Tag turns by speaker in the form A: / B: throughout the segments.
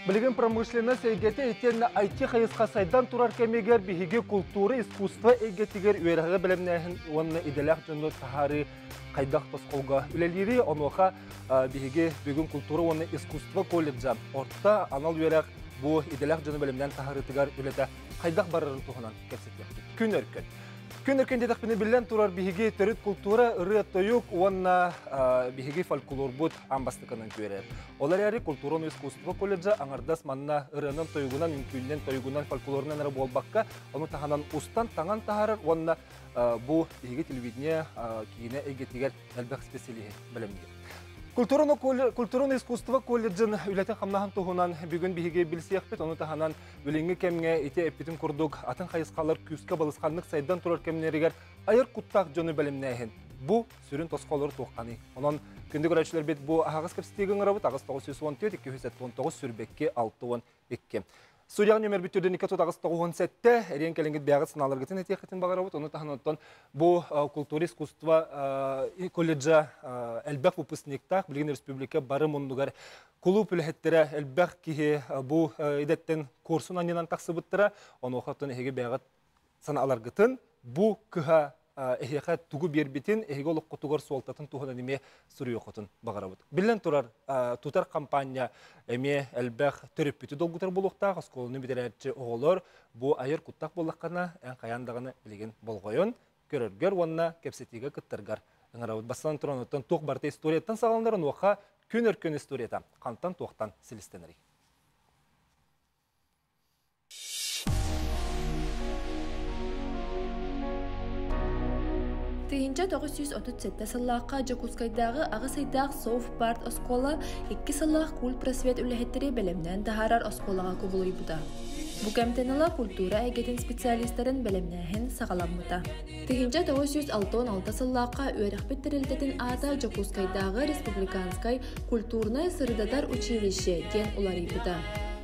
A: Билигин промышленность эйгэтэ итиэннэ IT хайысха сайдан турар кэмигэр биһиги култуура, искусство эйгэтигэр үөрэҕи бэлэмнээһин уонна идэлээх дьону таһаарыы хайдах тосхолго үлэлиири, онуоха биһиги бүгүн култуура уонна искусство колледжа орто анал үөрэх бу идэлээх дьону бэлэмнээн таһаарыытыгар үлэтэ хайдах барарын туһунан кэпсэтиэхпит. Күн өркөн. Күн өркөн диэтэхпинэ биллэн турар биһиги төрүт култуура, ырыа-тойук уонна биһиги фольклорбут аан бастакынан күөрэр. Ол эрээри культура уонна искусство колледжа аҥардас манна ырыанан-тойугунан, үҥкүүннэн, тойугунан, фольклорунан эрэ буолбакка, ону таһынан устан, таҥан таһаарар уонна бу биһиги телевидение киинэ эйгэтигэр элбэх специалиһи бэлэмниир. Культурное искусство колледжын үлэтин-хамнаһын туһунан бүгүн биһиги билсиэхпит, ону таһынан билиҥҥи кэмҥэ ити эппитин курдук атын хайысхалар күүскэ балысханнык сайдан турар кэмнэригэр айар куттаах дьону бэлэмнээһин бу сүрүн тосхолору туохханый? Онон күндү көрөөччүлэрбит бу аһаҕас кэпсэтиигэ ыҥырабыт 8 914 279 сүүрбэкки 62. Студияҕа нүөмэрбит төрдүнүккэ тутаҕыс 97 эриэн кэлиҥҥит бэйэҕит санааларгытын этиэххитин баҕарабыт. Ону таһынан оттон бу культура искусство колледжа элбэх выпускниктаах билигин республика бары муннугар кулууп үлэһиттэрэ элбэх киһи бу идэттэн курсун анньынан тахсыбыттара. Онуоха оттон эһиги бэйэҕит санааларгытын бу кыһа эһиэхэ тугу биэрбитин, эһиги олоххутугар суолтатын туһунан эмиэ суруйуоххутун баҕарабыт. Биллэн турар, тутар хампаанньа эмиэ элбэх төрөппүтү долгутар буолуохтаах, оскуоланы бүтэрээччи оҕолор бу айар куттах буоллаххына, эн хайаан даҕаны билигин болҕойон, көрөргөр уонна кэпсэтиигэ кыттаргар ыҥырабыт. Бастатан туран, оттон туох барыта историяттан саҕаланар, онуоха күн өркөн историята хантан туохтан силистэнэрий?
B: 1937 сыллаахха Дьокуускайдааҕы аҕыс ыйдаах Совпарт оскуола икки сыллаах культпросвет үлэһиттэри бэлэмнээн таһаарар оскуолаҕа кубулуйбута. Бу кэмтэн ыла культура эйгэтин специалистарын бэлэмнээһин саҕаламмыта. 1966 сыллаахха үөрэхпит тэрилтэтин аата Дьокуускайдааҕы республиканскай культурнай-сырдатар училище диэн уларыйбыта.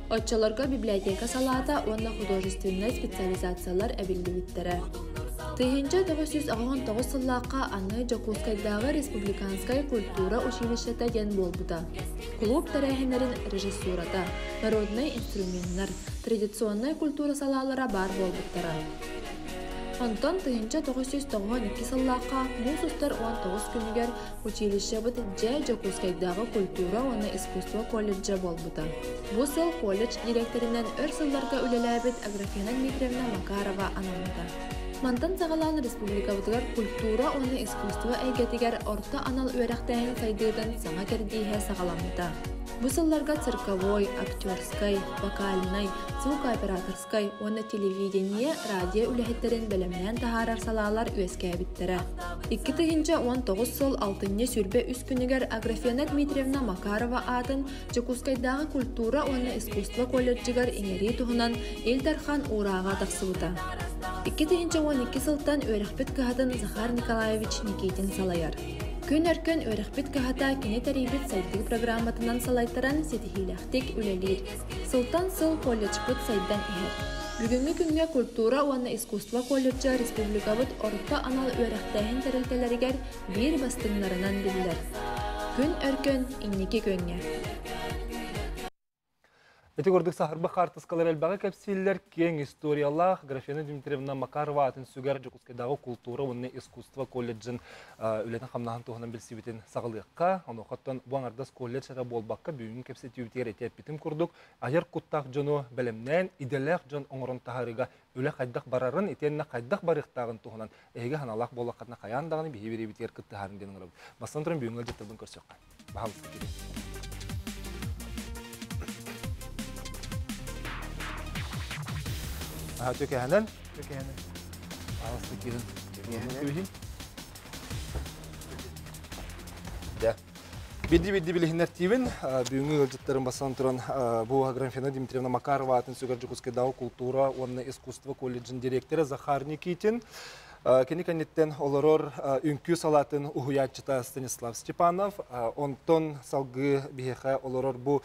B: Оччолорго библиотека салаата уонна художественнай специализациялар эбиллибиттэрэ. 1999 сыллаахха аны Дьокуускайдааҕы республиканскай культура училищета диэн буолбута. Кулууп тэрээһиннэрин режиссурата, народнай инструменнар, традиционнай культура салаалара баар буолбуттара. Онтон 1992 сыллаахха муус устар 19 күнүгэр Училищебыт дьэ Дьокуускайдааҕы культура уонна искусство колледжа буолбута. Бу сыл колледж дириэктэринэн өр сылларга үлэлээбит Аграфена Дмитриевна Макарова анаммыта. Мантан саҕалаан республикабытыгар культура уонна искусство эйгэтигэр орто анал үөрэхтээһин сайдыытын саҥа кэрдииһэ саҕаламмыта. Бу сылларга цирковой, актерскай, вокальнай, звукооператорскай уонна телевидение, радио үлэһиттэрин бэлэмнээн таһаарар салаалар үөскээбиттэрэ. 2019 сыл алтынньы 23 күнүгэр Аграфена Дмитриевна Макарова аатын Дьокуускайдааҕы культура уонна искусство колледжыгар иҥэрии туһунан Ил Дархан уурааҕа тахсыбыта. 2012 сылтан үөрэхпит кыһатын Захар Николаевич Никитин салайар. Күн өркөн үөрэхпит кыһата кини тэрийбит сайдыы программатынан салайтаран ситиһиилээхтик үлэлиир. Сылтан сыл колледжпыт сайдан иһэр. Бүгүҥҥү күҥҥэ культура уонна искусство колледжа республикабыт орто анал үөрэхтээһин тэрилтэлэригэр биир бастыҥнарынан биллэр. Күн өркөн инники күөҥҥэ.
A: Ити курдук саһарбы хаартыскалар элбэҕи кэпсииллэр, киэҥ историялаах Графина Дмитриевна Макарова аатын сүгэр Дьокуускайдааҕы култуура уонна искусство колледжын үлэтин-хамнаһын туһунан билсибитин саҕалыахха. Онуохаттан бу аҥардас колледж эрэ буолбакка, бүгүҥҥү кэпсэтиибитигэр ити эппитим курдук, айар куттаах дьону бэлэмнээн, идэлээх дьон оҥорон таһаарыыга үлэ хайдах барарын, итиэннэ хайдах барыахтааҕын туһунан эһиги санаалаах буоллаххытына хайаан даҕаны биһиги бириибитигэр кыттыһарын диэн ыҥырабыт. Бастатан туран бүгүҥҥү ыалдьыттарбын көрсүөххэ. Баһаалыста киирин. Төкэһэнэн.
C: Төкэһэнэн.
A: Баһаалыста киирин. Төкэһэнэн. Дэ. Бидди-бидди билиһиннэртиибин. Бүгүҥҥү ыалдьыттарым бастан туран бу Аграфена Дмитриевна Макарова аатын сүгэр Дьокуускайдааҕы култуура уонна искусство колледжын директора Захар Никитин. Кини кэнниттэн олорор үҥкүү салаатын уһуйааччыта Станислав Степанов. Онтон салгыы биһиэхэ олорор бу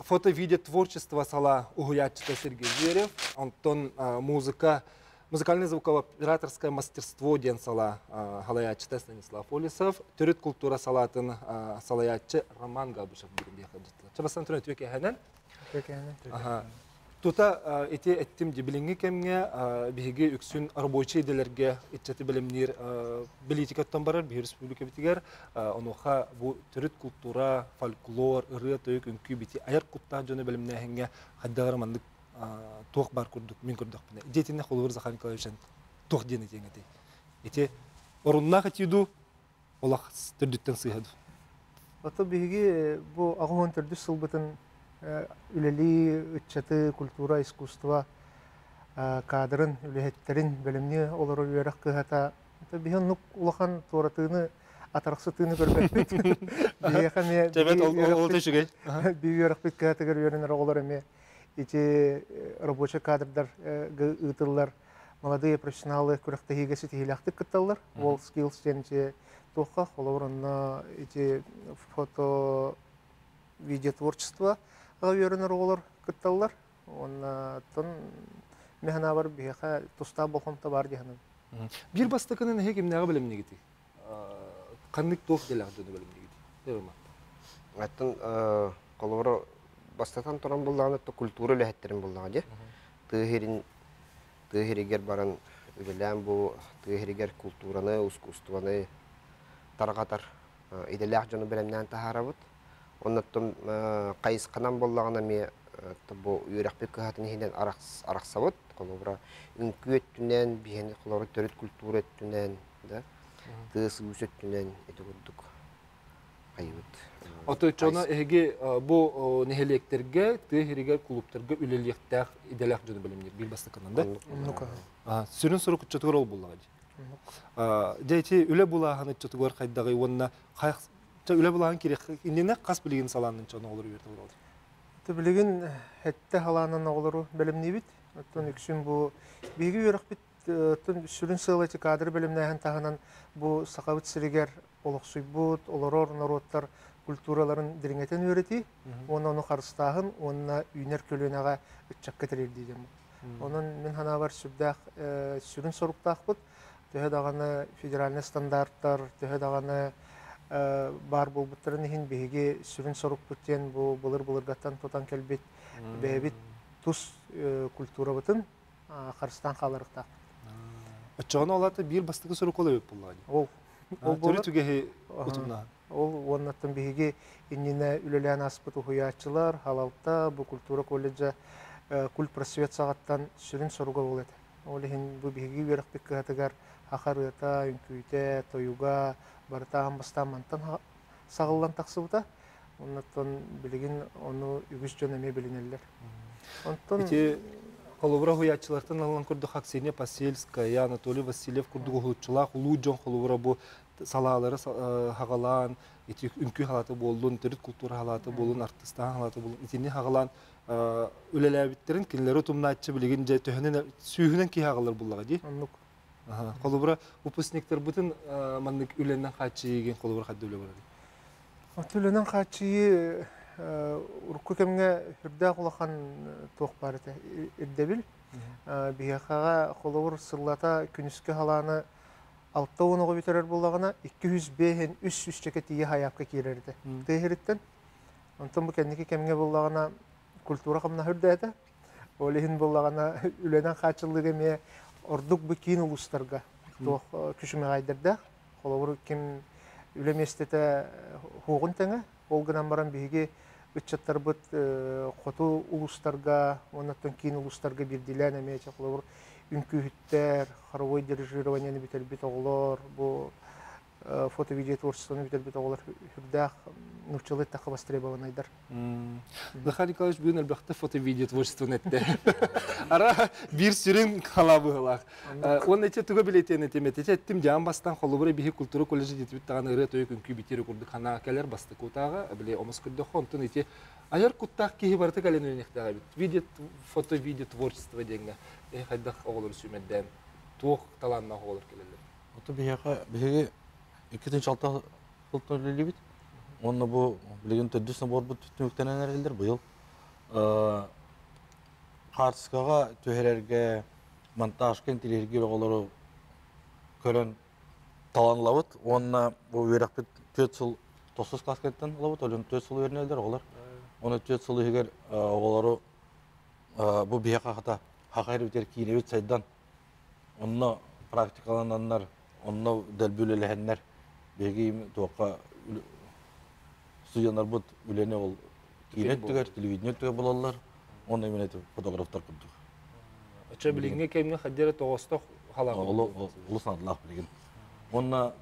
A: фото-видео творчество сала уһуйааччыта Сергей Зверев. Онтон музыка Музыкальное звукооператорское мастерство диэн сала салайааччыта Станислав Олесов, төрүт култуура салаатын салайааччы Роман Габышев бүгүн биһиэхэ ыалдьыттылар. Чабастан туран үтүө кэһэнэн. Тута ити эттим ди билиҥҥи кэмҥэ биһиги үксүн рабочий идэлэргэ ыччаты бэлэмниир политикаттан барар биһи республикабытыгар онуоха бу төрүт култуура, фольклор, ырыа-тойук, үҥкүү бити айар куттаах дьону бэлэмнээһиҥҥэ хайдах эрэ маннык туох баар курдук мин көрдөхпүнэ дьиэтинэ холобур Захар Николаевич туох диэн этиэҥ этэй ити оруннаах этии дуу олох төрдүттэн сыыһа дуу?
C: Ото биһиги бу 84 сылбытын үлэлии ыччаты культура искусство кадрын үлэһиттэрин бэлэмнии олорор үөрэх кыһата биһи оннук улахан туоратыыны атарахсытыыны көрбөппүт. Биһиэхэ эмиэ би үөрэхпит кыһатыгар үөрэнэр оҕолор эмиэ ити рабочий кадрдар ыытыллар молодые профессионалы күрэхтэһиигэ ситиһиилээхтик кытталлар. World Skills диэн ити туохха холобур онно ити фото видеотворчество үөрэнэр оҕолор кытталлар. Уонна оттон мин санаабар биһиэхэ тустаах болҕомто баар дии саныыбын.
A: Биир бастакынан эһиги кимнээҕи бэлэмнигитий? Ханнык туох идэлээх дьону бэлэмнигитий?
D: Оттон холобура бастатан туран буллаҕына культура үлэһиттэрин буллаҕа дии. Тыа сирин тыа сиригэр баран үлэлээн бу тыа сиригэр култуураны, ускуустубаны тарҕатар идэлээх дьону бэлэмнээн таһаарабыт. Оннуттан хайысханан буоллаҕына эмиэ бу үөрэхпит кыһатын иһинэн арахсабыт. Холобура, үҥкүү өттүнэн, биһиэни холобура төрүт культура өттүнэн, да, тыас-уус өттүнэн ити курдук хайыбыт.
A: Отуччоно эһиги бу нэһилиэктэргэ, тыа сиригэр, кулууптарга үлэлиэхтээх идэлээх дьону бэлэмниир биир бастакынан да? Сүрүн сорук ыччатыгар ол буоллаҕа дии. Дьэ ити үлэ булааһын ыччатыгар хайдаҕый уонна үлэ булааһын кириэх иннинэ хас билигин салаанын дьон оҕолору үөрэтэ олороллор?
C: Билигин сэттэ халаанан оҕолору бэлэмниибит. Оттон үксүн бу биһиги үөрэхпит сүрүн сыала ити кадры бэлэмнээһин таһынан бу Сахабыт сиригэр олохсуйбут, олорор норуоттар культураларын дириҥэтэн үөрэтии уонна ону харыстааһын уонна үүнэр көлүөнэҕэ ыччакка тириэрдии диэн. Онон мин санаабар сүрдээх сүрүн соруктаахпыт. Төһө даҕаны федеральнай стандарттар, төһө даҕаны баар буолбуттарын иһин биһиги сүрүн сорукпут диэн бу былыр-былыргаттан тутан кэлбит бэйэбит тус культурабытын харыстаан хааларыктаахпыт.
A: Оччоҕуна ол аата биир бастакы сорук ол эбит буоллаҕа дии.
C: Ол
A: ол төрүт үгэһи утумнаан.
C: Ол уоннаттан биһиги иннинэ үлэлээн ааспыт уһуйааччылар, халалта, бу культура колледжа культпросвет саҕаттан сүрүн соруга ол этэ. Ол иһин бу биһиги үөрэхпит кыһатыгар саха ырыата, үҥкүүтэ, тойуга барыта аан бастаан мантан саҕыллан тахсыбыта. Оннуттан билигин ону үгүс дьон эмиэ билинэллэр.
A: Онтон ити холобура уһуйааччылартан ылан курдук Аксения Посельская, Анатолий Васильев курдук уһулуччулаах улуу дьон холобура бу салаалары хаҕалаан ити үҥкүү халаата буоллун, төрүт култуура халаата буоллун, артыстаан халаата буоллун, итини хаҕалаан үлэлээбиттэрин кинилэри утумнааччы билигин дьэ төһөнөн сүүһүнэн киһи аҕалар буллаҕа дии.
C: Оннук.
A: Холобура, выпускниктарбытын маннык үлэнэн хааччыйыыгын холобура хадда үлэ барар?
C: Үлэнэн хааччыйыы урукку кэмҥэ сүрдээх улахан туох баар этэ ирдэбил. Биһиэхэҕэ холобур сыллата күнүскү халааны 60 оҕо бүтэрэр буоллаҕына 205 300 тиийэ хайаапка киирэр этэ. Тыа сириттэн. Онтон бу кэнники кэмҥэ буоллаҕына культура хамнаһа үрдээтэ. Ол иһин буоллаҕына үлэнэн хааччыллыыга эмиэ ордук бу киин улуустарга туох күчүмэҕэйдэрдээх. Холобур, ким үлэ миэстэтэ суоҕун тэҥэ, ол гынан баран биһиги ыччаттарбыт хоту улуустарга уонна киин улуустарга биирдиилээн эмиэ холобур үҥкүүһүттэр, хоровой дирижированиены бүтэрбит оҕолор, бу фото-видеотворчествоны бүтэрбит оҕолор сүрдээх нууччалыы эттэххэ востребованнайдар.
A: Захар Николаевич бүгүн элбэхтэ фото-видеотворчествоны этте. Ара биир сүрүн халаа быһылаах. Уонна ити туга билетиэн этим эти эттим дьаан бастан холобура биһи культура колледжа диэтибит даҕаны ырыа тойук үҥкүү битири курдук ханаа кэлэр бастакы утааҕа били омос көрдөххө онтон ити айар куттаах киһи барыта кэлэн үөниэхтээх эбит. Видео фото видео творчество диэҥҥэ хайдах оҕолору сүүмэрдээн туох талааннаах оҕолор кэлэллэр.
E: Ото биһиэхэ биһиги 2-6 сылтан үлэлиибит. Уонна бу билигин төрдүс наборбут түмүктэнэн эрэллэр. Быйыл хаартыскаҕа түһэрэргэ, Монтажка интириэһиргиир оҕолору көрөн талан ылабыт уонна бу үөрэхпит 4 сыл тохсус класскаттан ылабыт, олен 4 сыл үөрэнэллэр оҕолор. Оны 4 сыл иһигэр оҕолору бу биһиэхэ хата хаха эрбитер киинэбит сайдан онно практикалананнар, онно дэлби үлэлэһэннэр биһиги туохха студеннарбыт үлэни ол киинэ өттүгэр, телевидение өттүгэр булаллар, уонна именно фотографтар курдук.
A: Очо билиҥҥи кэмҥэ хаддера тоҕостох халаах.
E: Олус наадалаах билигин. Уонна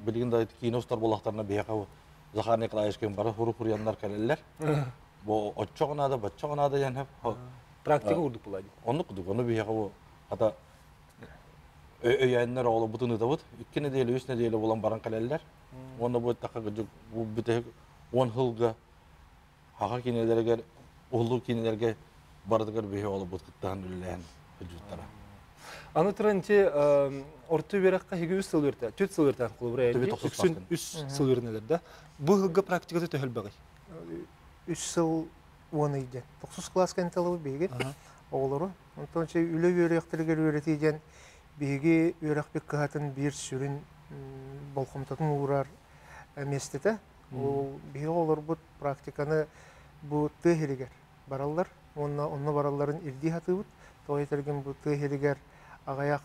E: билигин да киинэ устар буоллахтарына биһиэхэ Захар Николаевичкин бары хуру-хуруйаннар кэлэллэр. Бу оччоҕо наада, баччоҕо наада диэн
A: Практика курдук буолаа дии.
E: Оннук курдук. Ону биһиэхэ бу хата өйөөннөр оҕолорбутун ыытабыт. 2 нэдиэлэ, 3 нэдиэлэ буолан баран кэлэллэр. Уонна бу эттэххэ кырдьык бу бүтэһик 10 сылга Хаха киинэлэригэр, уһуллуу киинэлэргэ барытыгар биһи оҕолорбут кыттыһан үлэлэһэн сылдьыбыттара.
A: Аны туран ити орто үөрэххэ эһиги үс сыл үөртэ, түөрт сыл үөртээн холобура үксүн үс сыл үөрэнэлэр да. Бу сылга практиката төһө элбэҕий?
C: Үс сыл уон ый диэн. Тохсус кылааска ынталабыт биһиги оҕолору. Онтон үлэ үөрүйэхтэригэр үөрэтии диэн биһиги үөрэхпит кыһатын биир сүрүн болҕомтотун уурар миэстэтэ. Ол биһиги оҕолорбут практиканы бу тыа иһигэр бараллар уонна онно баралларын ирдии сатыыбыт. Тоҕо этэргин бу тыа иһигэр аҕыйах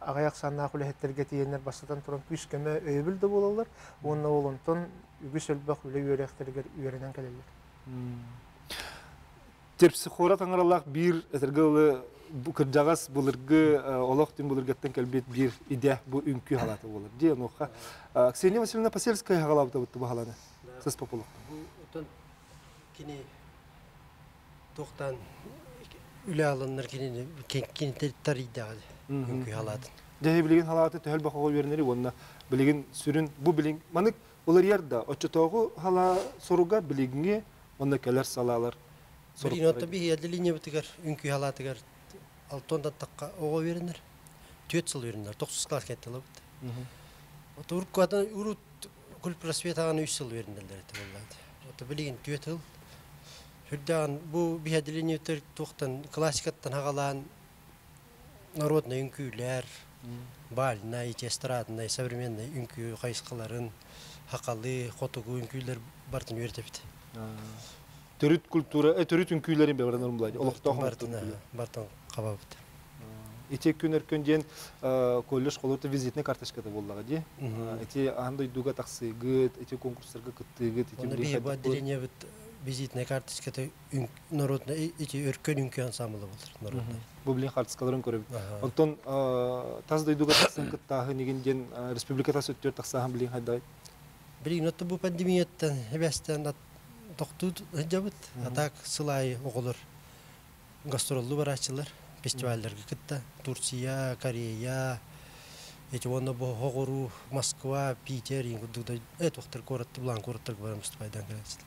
C: аҕыйах санаах үлэһиттэргэ тиийэннэр бастатан туран күүс-көмө өйөбүл да буолаллар уонна ол онтон үгүс элбэх үлэ үөрэхтэригэр үөрэнэн кэлэллэр.
A: Терпсихора таҥаралаах биир этэргэ дылы кырдьаҕас былыргы олох түн былыргаттан кэлбит биир идэ бу үҥкүү халаата буолар. Дии онуоха Ксения Васильевна Посельская хаҕалаабыта бу халаны сыс популук.
F: Бу отон кини туохтан үлэ алыннар кинини кини тарыйдаҕа үҥкүү халаатын.
A: Дьэ билигин халааты төһөл бохоҕо үөрэнэри уонна билигин сүрүн бу билин манык уларыйар да оччотооҕу халаа соруга билиҥҥи уонна кэлэр салаалар
F: Билигин отто биһи отделениебытыгар үҥкүү халаатыгар алтон таттахха оҕо үөрэнэр. Түөрт сыл үөрэнэр, тохсус класс кэттилэбит. Ото уруккуатын урут культпросветаҕаны үс сыл үөрэнэллэр этэ буоллаат. Ото билигин түөрт сыл. Сүрдэҕин бу биһи отделениебытыгар туохтан классикаттан хагалаан народнай үҥкүүлэр, бальнай, эстраднай, современнай үҥкүү хайысхаларын, хахалы, хотугу үҥкүүлэр барытын үөрэтэбит.
A: Төрүт культура, төрүт үҥкүүлэрин бэбэрэн булай, олохтоох
F: бартын хабабыт.
A: Ити күн өркөн диэн колледж холута визитная карточката буоллаҕа дии. Ити аан дойдуга тахсыыгыт, ити конкурстарга кыттыыгыт,
F: ити биһи отделениебыт визитная карточката народный ити өркөн үҥкүү ансамблы болар народный.
A: Бу билин хартыскаларын көрөбүт. Онтон тас дойдуга тахсан кыттааһын игин диэн республика тас өттүгэр тахсааһын билин хайдай?
F: Билигин отто бу пандемияттан эбэстэн тохтуу сылдьабыт. А так сыл аайы оҕолор гастроллуу барааччылар фестивалларга кытта Турция, Корея, эти уонна бу Хоҕуруу, Москва, Питер курдук да этуохтар куорат булаан куораттарга баран выступайдаан кэлээччилэр.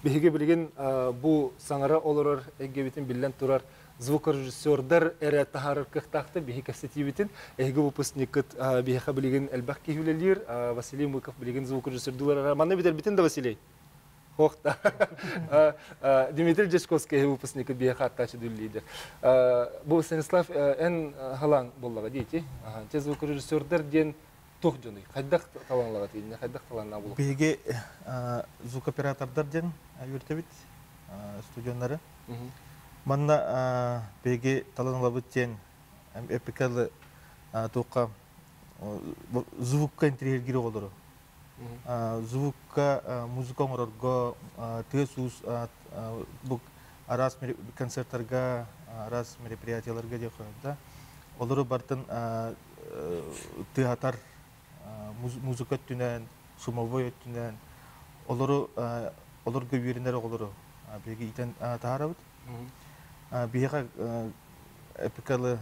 A: Биһиги билигин бу саҥара олорор эйгэбитин биллэн турар звукорежиссердар эрэ таһаарар кыахтаахтар биһи кэпсэтиибитин. Эһиги выпускниккыт биһиэхэ билигин элбэх киһи үлэлиир. Василий Мыков билигин звукорежиссердуулар эрэ. Манна бүтэрбитин да Василий? Хохта. Дмитрий Дьячковский выпускникыт биһиэхэ аттаачы дүллиидер. Бу Станислав эн халаан буоллаҕа диэти. Те звукорежиссердар диэн туох дьонуй? Хайдах талаанлаҕа тиийиннэ, хайдах талааннаах буолуох?
C: Биһиги звукоператордар диэн үөртэбит студионнары. Манна биһиги талан ылабыт диэн эпикалы туохха звукка интириэһиргиир оҕолору. Звукка музыка оҥорорго тыас-уус бу араас концерттарга, араас мероприятияларга диэх да. Олору бартын тыатар музыка өттүнэн, шумовой өттүнэн олору олорго үөрэнэр оҕолору биһиги иитэн таһаарабыт. Биһиэхэ эпикалы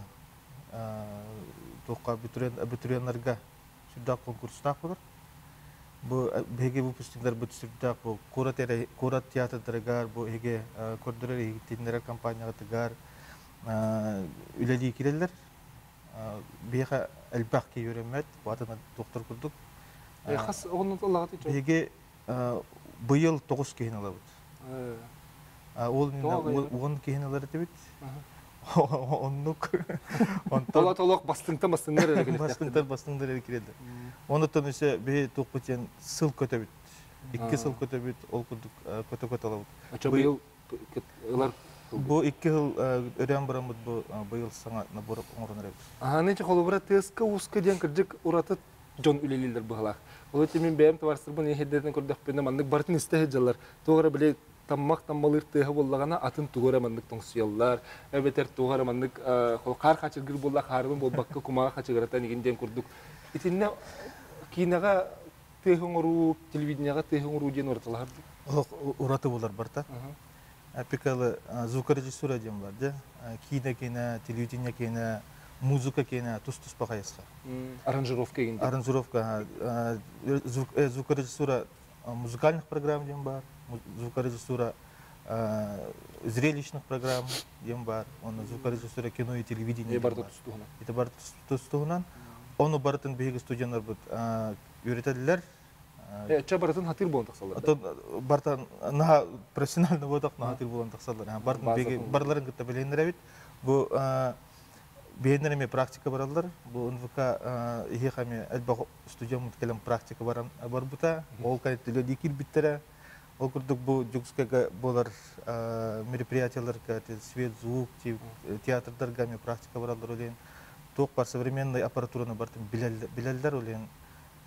C: туохха абитуриеннарга сүрдээх конкурстаах болор. Бу биһиги выпускниктарбыт сүрдээх бу куорат куорат театрдарыгар, бу эһиги көрдөрөр иһитиннэрэр компанияҕытыгар үлэлии кирэллэр. Биһиэхэ элбэх киһи үөрэммэт, атын доктор курдук.
A: Хас оҕону ылаҕыт?
C: Биһиги быйыл 9 киһини ылабыт. Ол уон киһини ылар этибит. Оннук. Онтон
A: Тола толох бастыҥтан бастыҥнар эрэ кэлиэхтээхтэр.
C: Бастыҥтар бастыҥнар эрэ киирэллэр. Онтон өссө биһи туохпут диэн сыл көтөбүт. Икки сыл көтөбүт, ол курдук көтө-көтө ылабыт.
A: Оччо быйыл ылар
C: Бу икки сыл өрөөн бараммыт бу быйыл саҥа набор оҥорон эрэбит.
A: Аһаны холобура тыаска ууска диэн кырдьык ураты дьон үлэлииллэр быһалаах. Ол ити мин бэйэм табаарыстарбын иһирдэтин көрдөхпүнэ маннык барытын истэ сылдьаллар. Туох эрэ били таммах таммалыыр тыаһа буоллаҕына атын тугу эрэ маннык тоҥсуйаллар, эбэтэр туох эрэ маннык хаар хачыргыр буолла хаарыбын буолбакка кумаҕа хачыгыратан игин диэн курдук. Итиннэ киинэҕэ тыаһы оҥоруу, телевидениеҕэ тыаһы оҥоруу диэн уратылаһар дуу?
C: Олох ураты булар барта. Пикалы звукорежиссура диэн бар дьэ. Киинэ киинэ, телевидение киинэ, музыка киинэ тус-туспа хайысха.
A: Аранжировка игин.
C: Аранжировка, звукорежиссура музыкальных программ диэн бар, звукорежиссура зрелищных программ диэн бар, онно звукорежиссура кино и телевидение диэн бар. Ити бар тустуһунан. Ону барытын биһиги студеннарбыт үөрэтэллэр.
A: Ча барытын хатыр буолан тахсаллар.
C: Отон бартан наһаа профессионально буотах наһаа хатыр буолан тахсаллар. Бартын биһиги барларын кытта билиннэрэбит. Бу биһиннэр эмиэ практика бараллар. Бу НВК иһиэх эмиэ элбэх студияммыт кэлэн практика баран барбыта. Ол кэлэн киирбиттэрэ. Ол курдук бу Дьокуускайга буолар мероприятияларга свет, звук, театрдарга эмиэ практика бараллар олен туох бар современный аппаратураны бартын билэллэр олен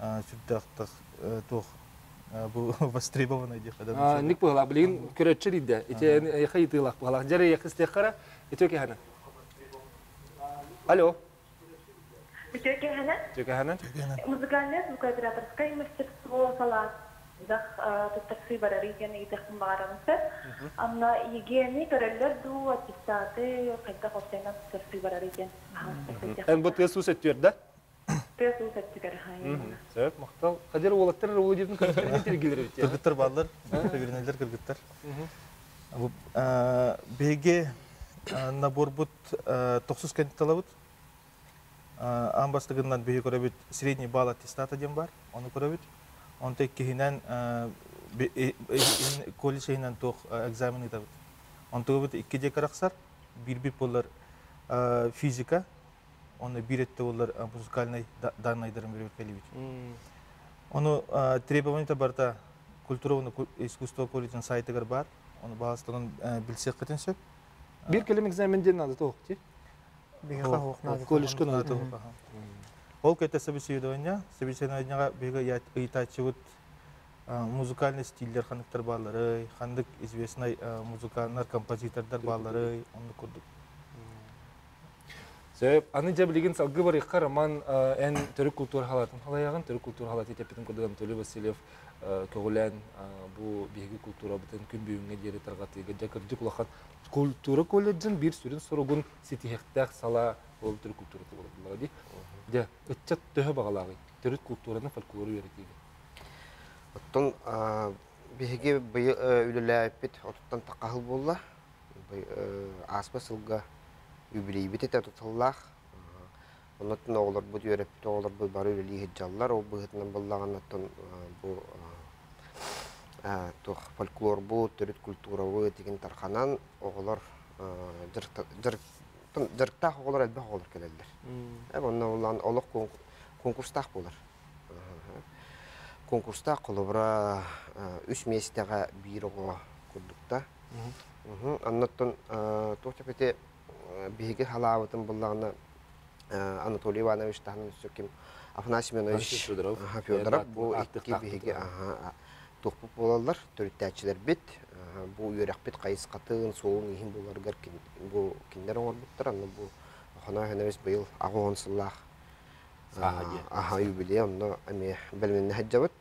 C: сүрдээх туох бу востребованный диэхэ да.
A: Ник быһалаах билигин көрөччү диидэ. Ити эйхэ ыйытыылаах быһалаах. Дьэрэ эйхэ истиэххэ ити кэһэнэ. Алло.
G: Үтүө
A: Үтүө
G: Музыкальное звукооператорское мастерство салаат туттарсыы барарый диэн ыйытыахпын баҕарабын сөп. Анна ЕГЭ-ни көрөллөр дуу, аттестаты хайдах уопсайынан туттарсыы барарый диэн
A: Эн бу тыас уус өттүөр да?
G: Тыас уус өттүгэр.
A: Сөп, махтал. Хадыр уолаттар уолу диэтин кыргыттар тиргилер эбит.
C: Кыргыттар бааллар, кыргыттар кыргыттар. Биһиги наборбут тохсус кэнталабыт. Аан бастакыннан биһи көрөбүт средний балл аттестата диэн бар, ону көрөбүт. Онто иккиһинэн колледж иһинэн туох экзамен ыытабыт. Онтугабыт икки диэки арахсар, биирбит буолар физика, онно биир өттө буолар музыкальнай даннайдарын бирибит. Ону требование барыта культура искусство колледжын сайтыгар бар. Ону баһаастан билсиэххитин сөп.
A: Биир кэлим экзамен диэн наада тоох ти?
C: Колледжка наада тоох. Ол кэтэ собеседование, собеседованияга биһиги ыйытааччыбыт музыкальный стиллер ханныктар баалларый, ханнык известный музыканнар, композитордар баалларый, оннук курдук.
A: Сөп. Аны дьэ билигин салгыы барыахха Роман эн төрүт культура халатын халайаҕын, төрүт культура халаты теппитин курдук Анатолий Васильев көҕүлээн бу биһиги культурабытын күн бүгүҥҥэ диэри тарҕатыыга дьэ кырдьык улахан культура колледжын биир сүрүн соругун ситиһиэхтээх салаа ол төрүт культурата буолар дии. Дьэ, ыччат төһө баҕалааҕый төрүт культураны фольклору үөрэтиигэ?
D: Оттон биһиги быйыл үлэлээбиппит отуттан тахха буолла. Ааспыт сылга үбүлүйбүт этэ тутуллаах. Оннуттан оҕолорбут үөрэппит оҕолорбут бары үлэлии сылдьаллар. Ол быһыытынан буоллаҕына оттон бу туох фольклорбут, төрүт культурабыт игин тарханан оҕолор дьарыктаах оҕолор элбэх оҕолор кэлэллэр. Онно булан олох конкурстаах буолар. Конкурстаах холобура үс миэстэҕэ биир оҕо курдукта. Оннуттан туох ити биһиги халаабытын буллаҕына Анатолий Иванович таһынан өссө ким Афанасий Семенович
E: Федоров,
D: Федоров бу икки биһиги туохпут буолаллар төрүттээччилэрбит бу үөрэхпит хайысхатын суолун иһин буларыгар бу кинилэр оҥорбуттар онно бу Охоной Охонович быйыл 80 сыллаах аха юбилей онно эмиэ бэлэмнэнэ сылдьабыт.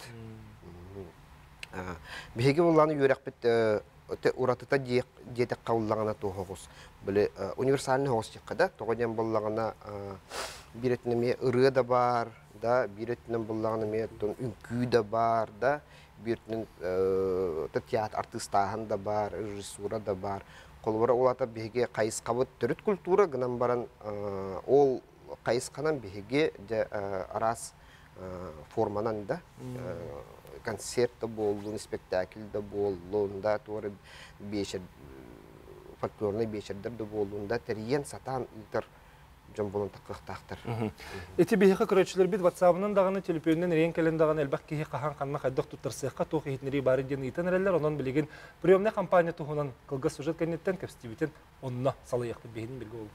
D: Биһиги буллааны үөрэхпит уратыта диэтэххэ уллаҕына туох оҕус били универсальный оҕус диэххэ да тоҕо диэн буоллаҕына биир өттүнэн эмиэ ырыа да баар да биир өттүнэн буоллаҕына эмиэ үҥкүү да баар да биир өттүнэн театр артыыстааһын да баар режиссура да баар холобура ол аата биһиги хайысхабыт төрүт культура гынан баран ол хайысханан биһиги дьэ араас форманан да концерт да буоллун, спектакль да буоллун, да туора биэчэр. фольклорнай биэчэрдэр да буоллун да тэрийэн сатаан ыытар дьон буолан таххыахтаахтар.
A: Ити биһиэхэ көрөөччүлэрбит WhatsApp-ынан даҕаны, төлөпүөнүнэн эрийэн кэлэн даҕаны элбэх киһи хаһан ханна хайдах туттарсыахха, туох иһитиннэрии баар диэн ыйытан эрэллэр. Онон билигин приемнай компания туһунан кылгас сюжет кэнниттэн кэпсэтиибитин онно салайыахпыт биһигин билгэ буолуҥ.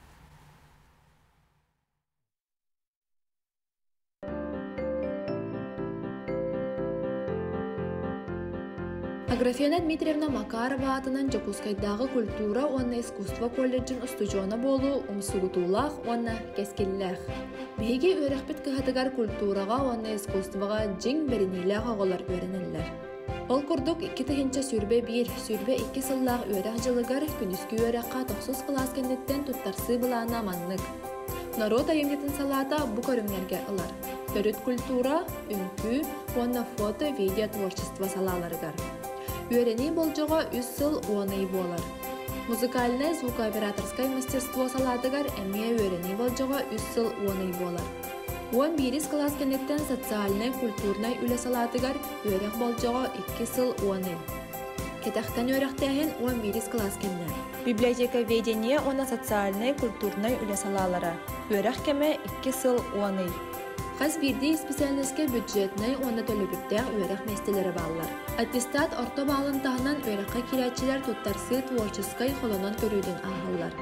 B: Аграфена Дмитриевна Макарова аатынан Дьокуускайдааҕы культура уонна искусство колледжын устудьуона буолуу умсугутуулаах уонна кэскиллээх. Биһиги үөрэхпит кыһатыгар культураҕа уонна искусствоҕа дьиҥ бэриниилээх оҕолор үөрэнэллэр. Ол курдук, 2021, 22 сыллаах үөрэх дьылыгар күнүскү үөрэххэ тохсус кылаас кэнниттэн туттарсыы былаана маннык. Норуот айымньытын салаата бу көрүҥнэргэ ылар. Төрүт культура, үҥкүү уонна фото-видео творчество салааларыгар. Үөрэнии болдьоҕо үс сыл уон ый буолар. Музыкальнай звукооператорскай мастерство салаатыгар эмиэ үөрэнии болдьоҕо үс сыл уон ый буолар. Уон биирис кылаас кэнниттэн социальнай-культурнай үлэ салаатыгар үөрэх болдьоҕо икки сыл уон ый. Кэтэхтэн үөрэхтээһин уон биирис кылаас кэннэ. Библиотековедение уонна социальнай-культурнай үлэ салаалара. Үөрэх кэмэ икки сыл уон ый. Хас биирдии исписээлинэскэ бюджетнай уонна төлөбүрдээх үөрэх миэстэлэрэ бааллар. Аттестат орто баалын таһынан үөрэххэ киирээччилэр туттарсыы творческай холонон көрүүтүн ааһаллар.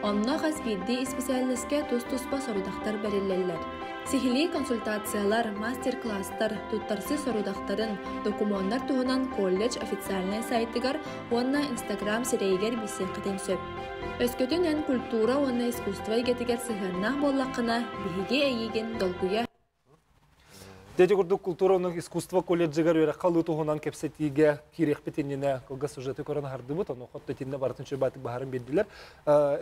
B: Онно хас биирдии исписээлинэскэ тус-туспа сорудахтар бэриллэллэр. Сиһилии консультациялар, мастер-класстар, туттарсыы сорудахтарын, докумуоннар туһунан колледж официальнай сайтыгар уонна Инстаграм сирэйигэр билсиэххитин сөп. Өскөтүн эн культура уонна искусство эйгэтигэр сыһыаннаах буоллаххына, биһиги эйиигин долгуйа
A: Дети курдук культура уонна искусство колледжыгар үөрэххэ ылыы туһунан кэпсэтиигэ киириэхпит иннинэ кылгас сюжеты көрөн аһардыбыт, ону хотто итиннэ барытын чөбаатык баһарын биэрдилэр.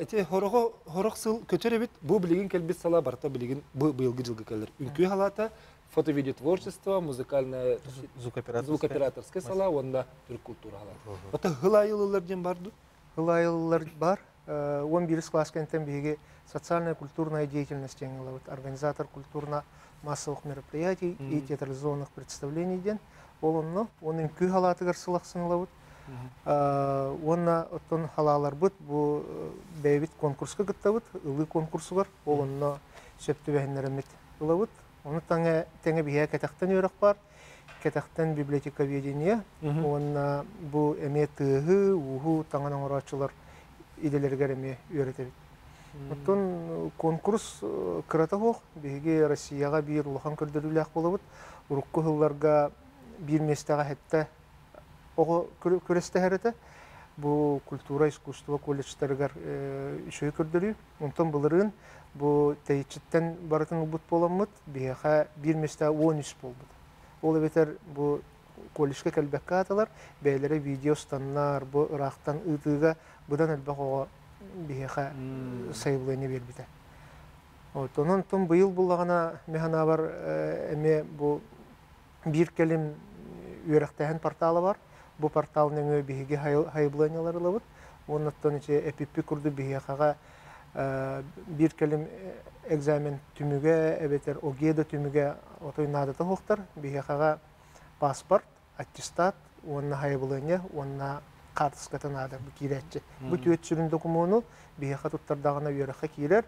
A: Эти хорого хорох сыл көтөр эбит, бу билигин кэлбит сала барыта билигин бу быйылгы жылга кэлэр. Үҥкүү халаата, фото-видеотворчество, музыкальное звукооператорская сала уонна түрк культура халаата. Ото хылайылылар диэн бар ду?
C: Хылайылылар бар. 11 класс кэнтэн биһиги социальная-культурная деятельность диэн ылабыт. Организатор культурно-массовых мероприятий и театрализованных представлений диэн. Ол онно, он үҥкүү халаатыгар сылахсын ылабыт. Уонна оттон халааларбыт бу бэйэбит конкурска кыттабыт, ылыы конкурсугар, ол онно сөп түбэһиннэриммит ылабыт. Ону тэҥэ тэҥэ биһиэхэ кэтэхтэн үөрэх баар, кэтэхтэн библиотековедение уонна бу эмиэ тыаһы, ууһу таҥан оҥорооччулар идэлэригэр эмиэ үөрэтэбит. Оттон конкурс кырата суох. Биһиги Россияҕа биир улахан көрдөрүүлээх буолабыт. Урукку сылларга биир миэстэҕэ сэттэ оҕо күрэстэһэр этэ. Бу культура, искусство колледжтарыгар үчүгэй көрдөрүү. Онтон былырыын бу тэйиччиттэн барытын ылбыт буоламмыт, биһиэхэ биир миэстэ уон үс буолбут. Ол эбэтэр бу колледжка кэлбэккэ аатылар, бэйэлэрэ видео устаннар, бу ыраахтан ыытыыга быдан элбэх оҕо биһиэхэ сайабылыанньа биэрбитэ. Вот, онон тум быйыл буллаҕына мин санаабар эмиэ бу биир кэлим үөрэхтээһин портала бар. Бу портал нөҥүө биһиги хайыбылыанньалар ылабыт. Уоннаттан ити эпиппи курдук биһиэхэҕэ биир кэлим экзамен түмүгэ эбэтэр ОГЭ да түмүгэ отой наадата суохтар. Биһиэхэҕэ паспорт, аттестат уонна хайыбылыанньа уонна хаартыската наада бу киирээччи. Бу түөрт сүрүн докумуону биһиэхэ туттардаҕына үөрэххэ киирэр.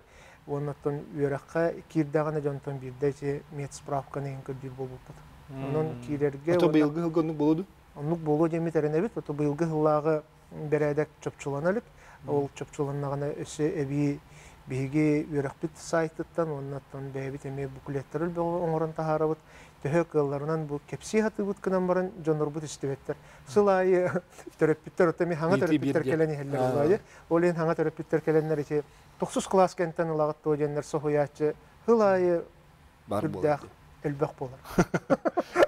C: Уоннаттан үөрэххэ киирдэҕинэ дьонтон биирдэ ити медсправканы иһин көрдүүр буолбуппут. Онон киирэргэ...
A: Ото быйылгы сылга оннук буолуо дуу?
C: Оннук буолуо диэммит эрэнэбит. Ото быйылгы сыллааҕы бэрээдэк чопчулана илик. Ол чопчуланнаҕына өссө эбии биһиги үөрэхпит сайтыттан уоннаттан бэйэбит эмиэ буклеттары бөҕө оҥорон таһаарабыт. Төһө кыалларынан бу кэпсии сатыыбыт гынан баран дьоннорбут истибэттэр. Сыл аайы төрөппүттэр, оттон эмиэ хаҥа төрөппүттэр кэлэн иһэллэр ол аайы. Ол иһин хаҥа төрөппүттэр кэлэннэр ити тохсус кылаас кэнтэн ылаҕыт дуо диэннэр соһуйааччы сыл аайы
A: бар
C: үрдээх элбэх буолар.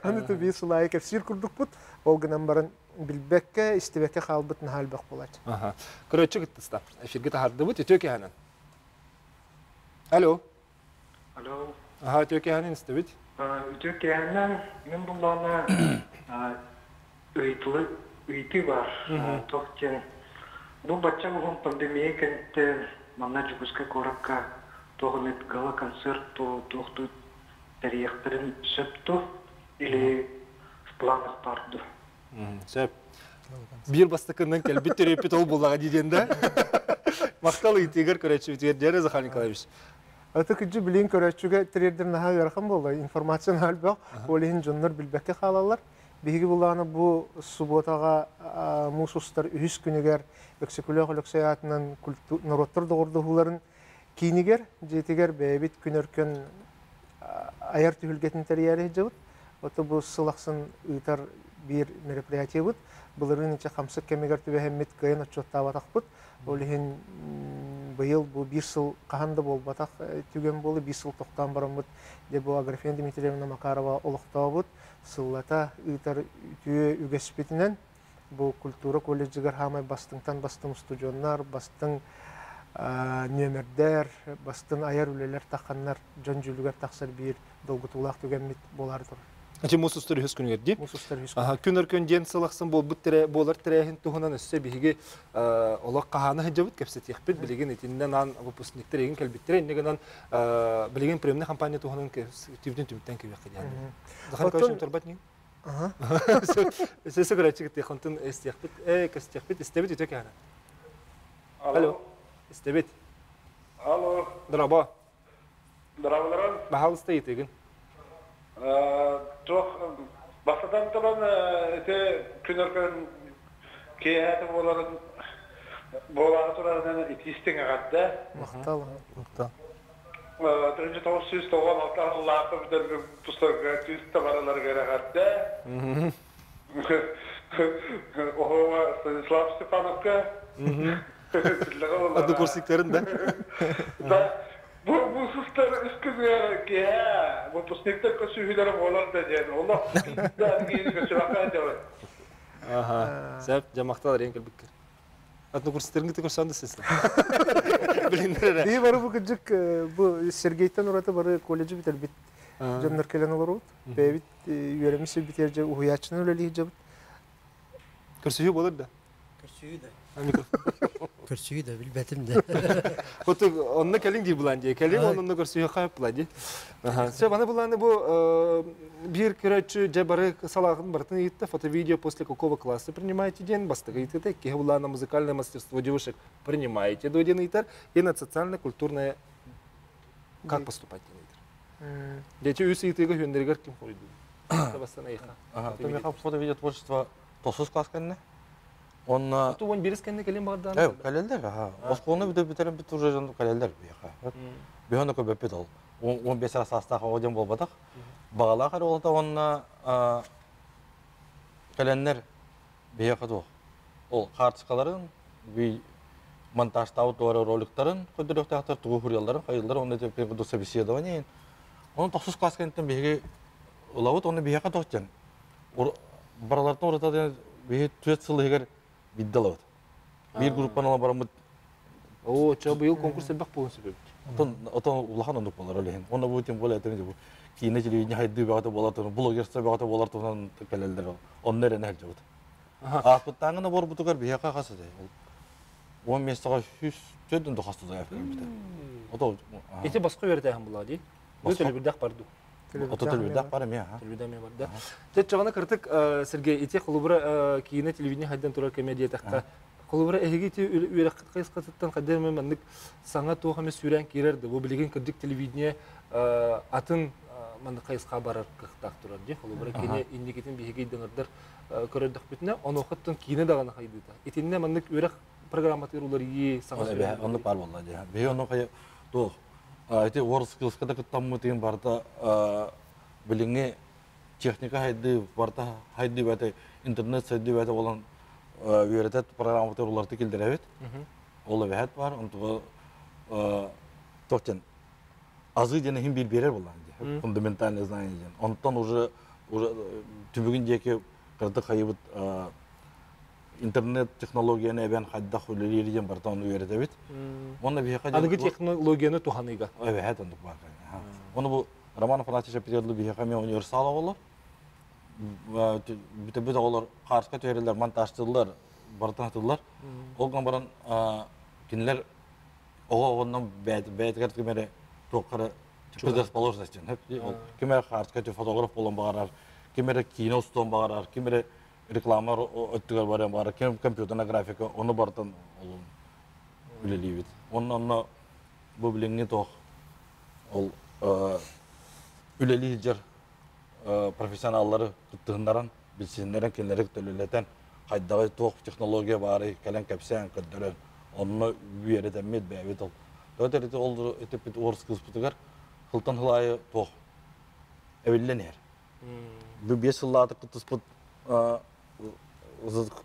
C: Аны туби сыл аайы кэпсиир курдукпут, ол гынан баран билбэккэ, истибэккэ хаалбыт наһаа элбэх буолааччы.
A: Көрөөччү кыттыста. Эфиргэ таһардыбыт. Үтүө киһинэн. Алло.
H: Алло.
A: Аха, үтүө киһинэн истэбит.
H: Үтүө киһинэн мин буллаҕына ыйытылы ыйытыы баар. Туох диэн бу бачча уһун пандемия кэнниттэн манна Дьокуускай куоракка туох эмит гала-концерт туох тэрийиэхтэрин сөп дуо или в планах баар дуо?
A: Сөп. Биир бастакыннан кэлбит төрөппүт ол буллаҕа дии диэн да. Махтал ыйытыыгар көрөөччүбүтүгэр Дьэрэ Захар Николаевич.
C: Аты күдьү билин көрөөччүгэ тириэрдэр наһаа ыарахан буолла. Информация наһаа элбэх. Ол иһин дьоннор билбэккэ хаалаллар. Биһиги булааны бу субуотаҕа муус устар үһүс күнүгэр Өксөкүлээх Өлөксөй аатынан норуоттар доҕордоһууларын киинигэр, дьиэтигэр бэйэбит күн өркөн айар түһүлгэтин тэрийээри сылдьабыт. Ото бу сыл ахсын ыытар биир мероприятиебыт. Былырыын ичэ хамсык кэмигэр түбэһэммит кыайан отчуоттаабатахпыт. Ол иһин быйыл бу биир сыл хаһан да буолбатах түгэн буолла, биир сыл тохтоон бараммыт дьэ бу Аграфена Дмитриевна Макарова олохтообут сыллата ыытар үтүө үгэспитинэн бу культура колледжыгар хаамай бастыҥтан бастыҥ устудьуоннар, бастыҥ нүөмэрдэр, бастыҥ айар үлэлэр тахханнар дьон дьүүлүгэр тахсар биир долгутуулаах түгэммит буолаары турар.
A: Ити муус устар үһүс күнүгэр дии.
C: Муус устар үһүс күнүгэр.
A: Күн өркөн диэн сыл ахсын буолбут буолар тэрээһин туһунан өссө биһиги олох хаһаана сылдьабыт кэпсэтиэхпит. Билигин итиннэн аан выпускниктар эгин кэлбиттэрэ. Инньэ гынан билигин приемный компания туһунан түбүтүн түмүктэн кэбиэххэ диэн. Захар Николаевич турбат ньиҥ? Сөсө көрөөччү кыттыаххынтын истиэхпит, кэстиэхпит, истэбит үтө кэһэнэ. Алло. Истэбит.
I: Алло.
A: Дорообо.
I: Дорооболорун.
A: Баһаалыста ыйытыгын.
I: Туох бастатан туран ити күн өркөн киэһээтэ буоларын буолаары турарынан итиистиҥ эҕэрдэ.
C: Махтал.
E: Махтал.
I: 1996 сыллаахха бүтэрбит тустарга түс табараларыгар эҕэрдэ. Оһоҕо Станислав Степановка.
A: Однокурсниктарын да?
I: Да. Бу бу сыстар үс күнүгэр киэһэ выпускниктар көсүүһүлэрэ буолар да диэн олох да киһини көсүбэккэ дьабын.
A: Аха. Сөп, дьэ махтал эрийэн кэлбиккэр. Однокурсниктарыҥ көрсөн да сыстым. Билиннэр
C: Биһи бары бу кырдьык бу Сергейтэн ураты бары колледжы бүтэрбит дьоннор кэлэн олоробут. Бэйэбит үөрэммит сирбитигэр дьэ уһуйааччынан үлэлии сылдьабыт.
A: Көрсүһүү болар да?
F: Көрсүһүү да. Көрсүһүү да билбэтим да.
A: Хоту онно кэлин дии булан дии. Кэлин онно көрсүһүү хайып була дии. Все, аны буланы бу биир көрөөччү дьэ бары салааҕын барытын ыйытта. Фото-видео после какого класса принимаете диэн бастакы ыйытыыта. Киһи булаана музыкальное мастерство девушек принимаете до диэн ыйытар. И на социально-культурное как поступать диэн ыйытар. Дети үс ыйытыыга хүндэригэр ким хоруйдуур? Бастан эйха.
E: Фото-видео творчество тосус класс кэннэ. Онно
A: Ту он бирис кэннэ кэлин баҕардаан.
E: Э, кэлэллэр, аха. Оскуоланы бүтэ бүтэрэн бүт уже дьон кэлэллэр биһиэхэ. Биһиэхэ көбөппүт ол. 15 саастаах оҕо диэн буолбатах. Баҕалаах эрэ уолата уонна кэлэннэр биһиэхэ туох. Ол хаартыскаларын, монтажтаабыт туора роликтарын көрдөрүөхтээхтэр, тугу суруйалларын, хайыылларын, онно курдук собеседование. Онон тохсус класс кэнниттэн биһиги ылабыт, онно биһиэхэ туох диэн баралартан ураты биһи түөрт сыл иһигэр биирдэ ылабыт. Биир группаны ылан бараммыт.
A: Оо, ча быйыл конкурс элбэх буолуон сөп эбит.
E: Отон отон улахан оннук буолар ол иһин. Онно бу тем более этим бу киинэ телевидение хайдыы бөҕөтө буолар туһунан, блогерство бөҕөтө буолар туһунан кэлэллэр. Онно эрэнэ сылдьабыт. Ааспыттааҥы наборбутугар биһиэхэ хас этэй? 10 миэстэҕэ 104 хас тутайар кэлбитэ. Ото
A: Ити босхо үөрэтээһин булаа дии. Бу төлөбүрдээх бар дуу?
E: Ото төлөбүрдээх бар эмиэ.
A: Төлөбүрдээх эмиэ бар да. Дьэ чаҕына кыртык Сергей ити холобура киинэ телевидение хайдан турар кэмэ диэтэххэ холобура эһиги ити үөрэххит хайысхатыттан хайдах эмэ маннык саҥа туох эмэ сүүрэн киирэр да бу билигин кырдьык телевидение атын маннык хайысха барар кыахтаах турар дии холобура кини инникитин биһиги ыйдаҥырдар көрөрдөхпүтүнэ онуохаттан киинэ даҕаны хайдыыта итиннэ маннык үөрэх программатыгар уларыйыы саҥа
E: оннук баар буолла дии биһи ону туох Ити WorldSkills-ка да кыттаммытын барыта билиҥҥи техника хайдыы барыта хайдыы бэйэтэ интернет сайдыы бэйэтэ буолан үөрэтэр программабытыгар уларыта киллэрэбит. Ол эбэһэт бар, онтуга туох диэн азы диэн иһин биир биэрэр буоллаҕа дии, фундаментальное знание диэн. Онтон уже уже түбүгүн диэки кыратык хайыбыт интернет технологияны эбэн хайдах үлэлиир диэн барыта ону үөрэтэбит. Уонна биһиэхэ
A: Аныгы технологияны туһаныыга.
E: Эбэһээт оннук баар. Ону бу Роман Афанасьевич Петердл биһиэхэ эмиэ универсал оҕолор. Бүтэ оҕолор хаарска түһэрэллэр, монтажтыыллар, барытын атыллар. Ол гынан баран кинилэр оҕо оҕоннон бэйэтигэр ким эрэ туохха эрэ предрасположенность диэн. Ким эрэ хаарска фотограф буолан баҕарар, ким эрэ киинэ устуон баҕарар, ким эрэ. Реклама өттүгэр баран бары компьютерная графика ону бартан олун үлэлиибит. Онно онно бу билиҥҥи туох ол үлэлии сылдьар профессионаллары кыттыһыннаран, билсиһиннэрэн, кинилэри төлөлөтөн, хайдаҕый туох технология баарый кэлэн кэпсээн көрдөрөн, онно үөрэтэммит бэйэбит ол. Тоҕо ол этиппит орус кыыспытыгар сылтан сыл аайы туох эбиллэн иһэр. Бу 5 сыллаатык кыттыспыт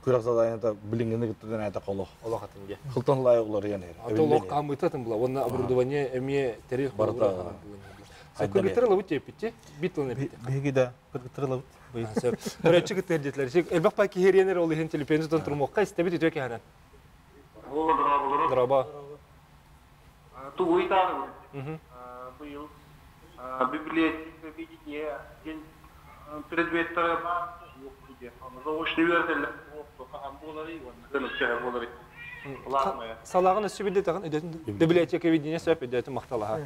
E: күрэх заданиета билиҥҥини кытта эта холох.
A: Олох атын дии.
E: Сылтан сыл аайы уларыйан иһэр.
A: Аты олох хаамыыта атын була. Уонна оборудование эмиэ тэрил
E: барыта.
A: Кыргыттар ылабыт диэппитти. Бит тылын эппитти.
C: Биһиги да кыргыттар ылабыт.
A: Сөп. Көрөөччү кыттыһар диэтилэр. Элбэх пай киһириэнер ол иһин телефон тутан турумуохха истэбит үтүө кэһэнэн. Дорообо.
I: Тугу ыйтаарыбыт? Быйыл библиотека видение диэн предметтары баар заочно үөрэтэллэр хаһан буоларый уонна көнөкчөһө буоларый?
A: Салааҕын өссө билде таҕын өдөтүн библиотека видение сөп өдөтүн махталаһа.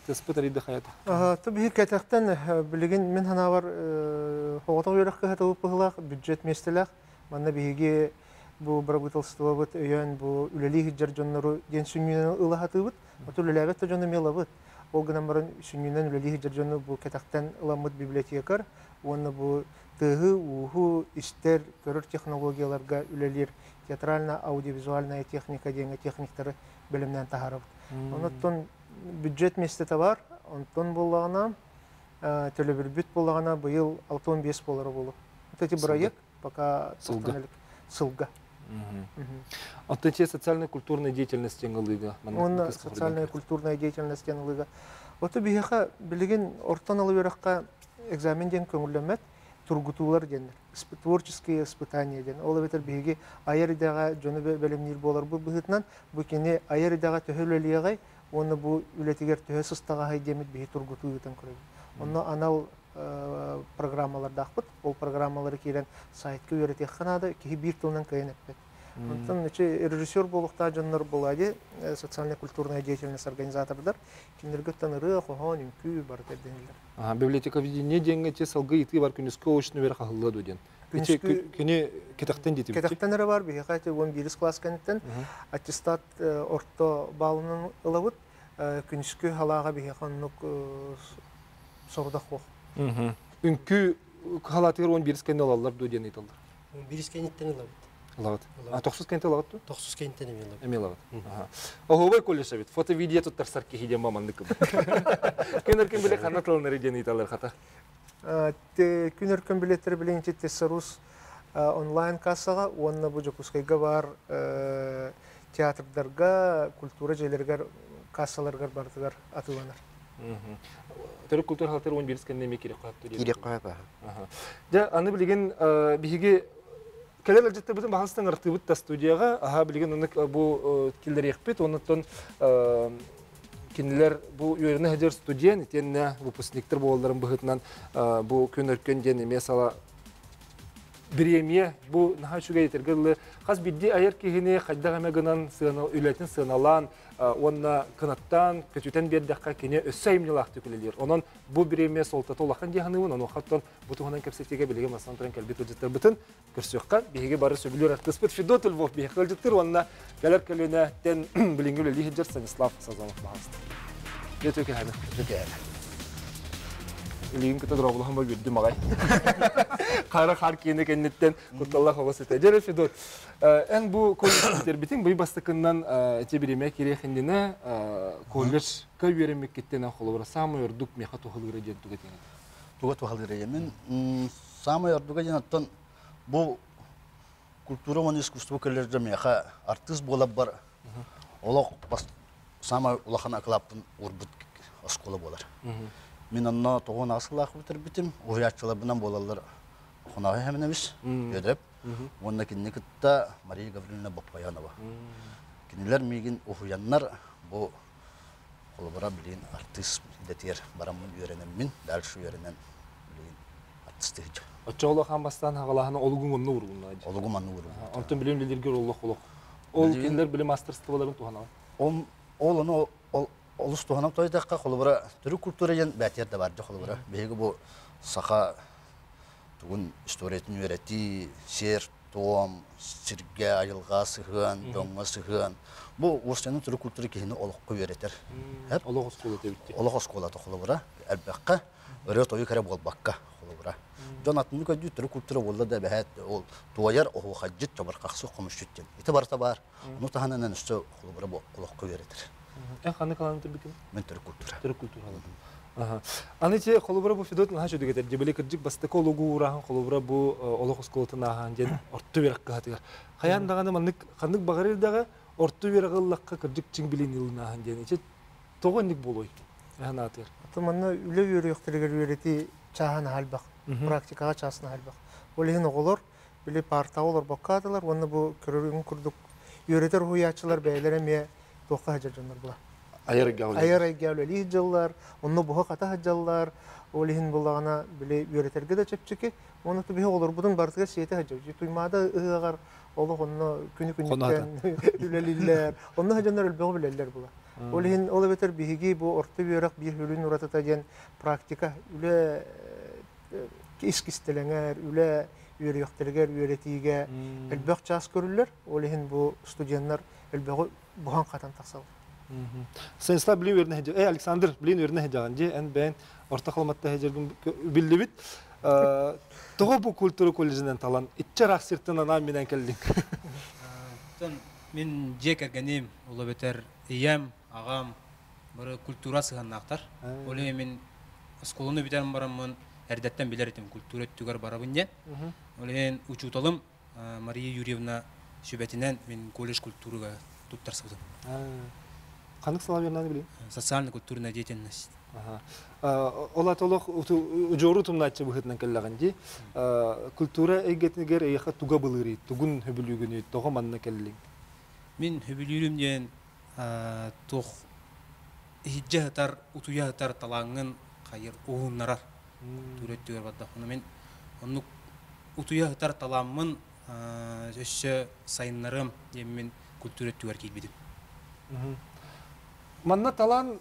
A: Тыспыт арыйды хаята.
C: Ту биһи кэтэхтэн билигин мин ханаабар хоҕотох үөрэх кыһата быһылаах бюджет миэстэлээх. Манна биһиги бу бырабыыталыстыбабыт өйөөн бу үлэлии сылдьар дьоннору диэн сүнньүнэн ыла сатыыбыт. Оту үлэлээбэт да дьону эмиэ ылабыт. Ол гынан баран сүнньүнэн үлэлии сылдьар дьону бу кэтэхтэн ыламмыт библиотекарь уонна бу тыаһы, ууһу истэр, көрөр технологияларга үлэлиир театрально-аудиовизуальная техника диэҥҥэ техниктары бэлэмнээн таһаарабыт. Онон бюджет миэстэтэ бар, онтон буоллаҕына төлөбүрбүт буоллаҕына быйыл 65 буолара буолуо. Вот эти проект пока
A: сылга.
C: Сылга.
A: Оттон те социально-культурная деятельность ылыыга.
C: Уонна социальная-культурная деятельность ылыыга. Ото биһиэхэ билигин ортон ылы үөрэххэ экзамен диэн көҥүллэммэт, тургутуулар диэннэр, творческие испытания диэн. Ол эбэтэр биһиги айар идэҕэ дьону бэлэмниир буоларбыт быһыытынан, бу кини айар идэҕэ төһө үлэлиэҕэй уонна бу үлэтигэр төһө сыстаҕаһай диэммит биһи тургутуу ыытан көрөбүт. Онно анал программалардаахпыт. Ол программалары киирэн сайтка үөрэтиэххэ наада, киһи биир тылынан кыайан эппэт. Онтон ичи режиссер буолуохтаах дьоннор буолади социально-культурная деятельность организатордар кинилэргэ оттон ырыа, хоһоон, үҥкүү барыта ирдэниллэр.
A: Библиотека видение диэҥҥэ ити салгыы итии бар күнүскү очно үөрэх аһыллыа дуо диэн. Ити күнү кэтэхтэн диэтибит.
C: Кэтэхтэн эрэ бар биһиэхэ ити 11 класс кэнниттэн аттестат орто баалынан ылабыт. Күнүскү халааҕа биһиэхэ оннук сорудах суох.
A: Үҥкүү халаатыгар 11 кэннэ ылаллар дуо диэн ыйыталлар.
F: 11 кэнниттэн ылабыт.
A: Ылабыт. А 9 кэнниттэн ылабыт дуо?
F: 9 кэнниттэн эмиэ ылабыт.
A: Эмиэ ылабыт. Оһуобай колледж эбит. Фото-видео туттарсар киһи диэн маманнык кыбыт. Күн өркөн биле ханна тылынары диэн ыйыталлар хата.
C: Күн өркөн билеттери билин Тессарус онлайн кассаҕа уонна бу Дьокуускайга баар театрдарга, культура дьиэлэригэр, кассаларыгар барытыгар атыыланар.
A: Төрүт культура халтар 11 кэннэ эмиэ киирэх хаһыт.
D: Киирэх хаһыт.
A: Дьэ, аны билигин биһиги кэлэр ылдьыттарбытын баһылыстан ыртыыбыт да студияҕа, аха билигин оннук бу киллэриэхпит, оннуттан кинилэр бу үөрэнэ сылдьар студент, итиэннэ выпускниктар буолалларын быһыытынан бу күн өркөн диэн эмиэ сала бириэмийэ бу наһаа үчүгэй этэргэ дылы хас биирдии айар киһини хайдах эмэ гынан сыана үлэтин сыаналаан уонна кынаттаан көтүтэн биэрдэххэ кини өссө айымньылаахтык үлэлиир. Онон бу бириэмийэ суолтата улахан дии саныыбын. Онуоха бу туһунан кэпсэтиигэ билигин бастан туран кэлбит ыалдьыттарбытын көрсүөххэ. Биһиги бары сөбүлүүр артыыспыт Федот Львов биһиэхэ ыалдьыттыр уонна кэлэр көлүөнэттэн билиҥҥи үлэлии сылдьар Станислав Сазонов баһаалыста. Дьэ кэһэни. Илиин кытта дорооболоһон бо үөрдүм аҕай. Хара хар киэнэ кэнниттэн кутталлах оҕус этэ. Дьэ Федот, эн бу колледж бүтэрбитиҥ бый бастакыннан эти бириэмэ кириэх иннинэ колледжка үөрэммиккиттэн холобура саамай ордук миэхэ туһалыыра диэн туга этиҥ?
J: Туга туһалыыра диэн мин саамай ордуга диэн оттон бу культура уонна искусство колледжа миэхэ артыыс буоларбар олох саамай улахан акылааппын уурбут оскуола буолар. Мин онно 98 сыллаах бүтэрбитим. Уһуйааччыларбынан буолаллар Хонааһы Хэминэбис, Үөдэп, уонна кинини кытта Мария Гаврильевна Боппоянова. Кинилэр миигин уһуйаннар бу холобура билигин артыыс идэтигэр бараммын үөрэнэммин, дальше үөрэнэн билигин артыстыһыдьа.
A: Оччоҕо хаан бастаан хаҕалаһана олугуҥ онно уурулунна.
J: Олугум онно уурулунна.
A: Онтон билим билиргер олох олох. Ол кинилэр билим мастерстволарын туһаналар.
J: Ол ону олус туһанан тойдахха холобура төрүт культура диэн бээтиэр да бар дьэ холобура биһиги бу саха Тугун историятын үөрэтии, сиэр-туом, сиргэ, айылҕа сыһыан, дьоҥҥо сыһыан. Бу уостаны төрүт культура киһини олоххо үөрэтэр.
A: Олох оскуолата эбит.
J: Олох оскуолата холобура элбэххэ ырыа-тойук эрэ буолбакка холобура. Дьон атыннык өйдүүр төрүт культура буолла да эбэһээт ол туойар оһуохайдьыт чабырҕахсык хомусчут диэн. Ити барыта баар. Ону таһынан өссө холобура бу олоххо үөрэтэр.
A: Эн ханнык алааны төрбүтүн?
J: Мен төрүт культура.
A: Төрүт культура алатын. Аны те холобура бу Федот наһаа үчүгэй этэр. Дьибили кырдьык бастакы олугу уураһын холобура бу олох оскуолатын ааһан диэн орто үөрэх кыһатыгар. Хайаан даҕаны маннык ханнык баҕарыр даҕа орто үөрэҕи ыллахха кырдьык чиҥ билиини ылынааһын диэн. Ити тоҕо инник буолуой? Эһэн аатыгар.
C: Аты манна үлэ үөрүйэхтэригэр үөрэтии чааһын аһалбах, практикаҕа чаасын аһалбах. Ол иһин оҕолор били партаҕа олорбокко аатылар уонна бу көрөрүҥ курдук үөрэтэр уһуйааччылар бэйэлэрэ эмиэ туохха сылдьар дьоннор була.
E: Айар эйгэҕэ
C: Айар эйгэҕэ үлэлии сылдьаллар, онно буһа-хата сылдьаллар. Ол иһин буллаҕына били үөрэтэргэ да чэпчэки. Уонна биһи оҕолорбутун барытыгар сиэтэ сылдьабыт. Туймаада ыһыаҕар олох онно күнү-күнүттэн үлэлииллэр. Онно сылдьаннар элбэҕи билэллэр була. Ол иһин ол эбэтэр биһиги бу орто үөрэх биир сүрүн уратыта диэн практика, үлэ ис кистэлэҥэр, үлэ үөрүйэхтэригэр үөрэтиигэ элбэх чаас көрүллэр. Ол иһин бу студеннар элбэҕи буһан-хатан тахсаллар.
A: Станислав блин үөрэнэ сылдьар. Э, Александр, блин үөрэнэ сылдьаҕын дии. Эн бэйэн орто халыматта сылдьаргын биллибит. Тоҕо бу культура колледжынан талан иччэ ыраах сиртэн анаан минэн кэллиҥ?
K: Оттон мин дьиэ кэргэним, ол эбэтэр ийэм, аҕам бары культура сыһыаннаахтар. Ол иһин мин оскуоланы бүтэрэн бараммын эрдэттэн билэр этим культура өттүгэр барабын диэн. Ол иһин учууталым Мария Юрьевна сүбэтинэн мин колледж культурага туттарсыбытым.
A: Ханнык салаа билин?
K: Социально-культурная деятельность.
A: Ол ат олох удьуору тумнааччы быһыытынан кэллэҕин дии. Культура эйгэтигэр эйиэхэ туга былыырый, тугун хөбүлүүгүнүй, тоҕо манна кэллиҥ?
K: Мин хөбүлүүрүм диэн туох иһирдьэ сытар, утуйа сытар талааҥҥын хайыр уһуннарар культура өттүгэр бардахпына мин оннук утуйа сытар талааммын өссө сайыннарыам диэммин культура өттүгэр киирбитим.
A: Манна талаан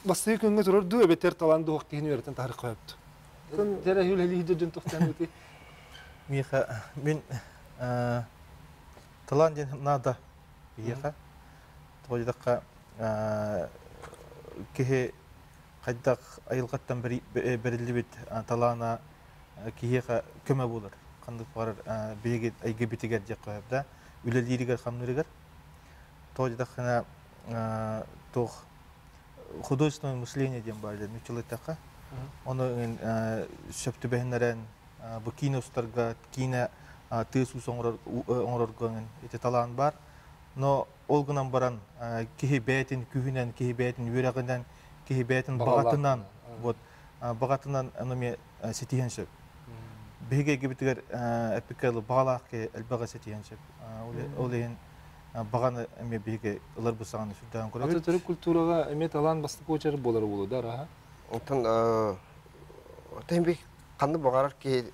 A: бастакы күҥҥэ турар дуу эбэтэр талаан дуох киһини үөрэтэн таһарыхха сөптө. Дьэрэ үлэлии дьон тохтоон ити.
E: Миэхэ мин талаан диэн наада биһиэхэ. Тоҕо диэтэххэ киһи хайдах айылҕаттан бэриллибит талаана киһиэхэ көмө буолар. Ханнык баҕарар биһиги эйгэбитигэр диэххэ сөп да үлэлииригэр-хамныырыгар. Тоҕо диэтэххинэ туох художественное мышление диэн баар диэн нууччалыы Ону сөп түбэһиннэрэн бу киинэ устарга, киинэ тыас-уус оҥорорго ити талаан баар. Но ол гынан баран киһи бэйэтин күүһүнэн, киһи бэйэтин үөрэҕинэн, киһи бэйэтин баҕатынан, вот баҕатынан ону эмиэ ситиһиэн сөп. Биһиги эйгэбитигэр эппиккэ баҕалаах киһи элбэҕи ситиһиэн сөп. Ол иһин баҕаны эмиэ биһиги ыларбыт саҕаны сүрдээҕин көрөбүт.
A: Аты төрүт культураҕа эмиэ талаан бастакы уочарат буолар буолуо да араһа?
D: Оттон оттон ханнык баҕарар киһи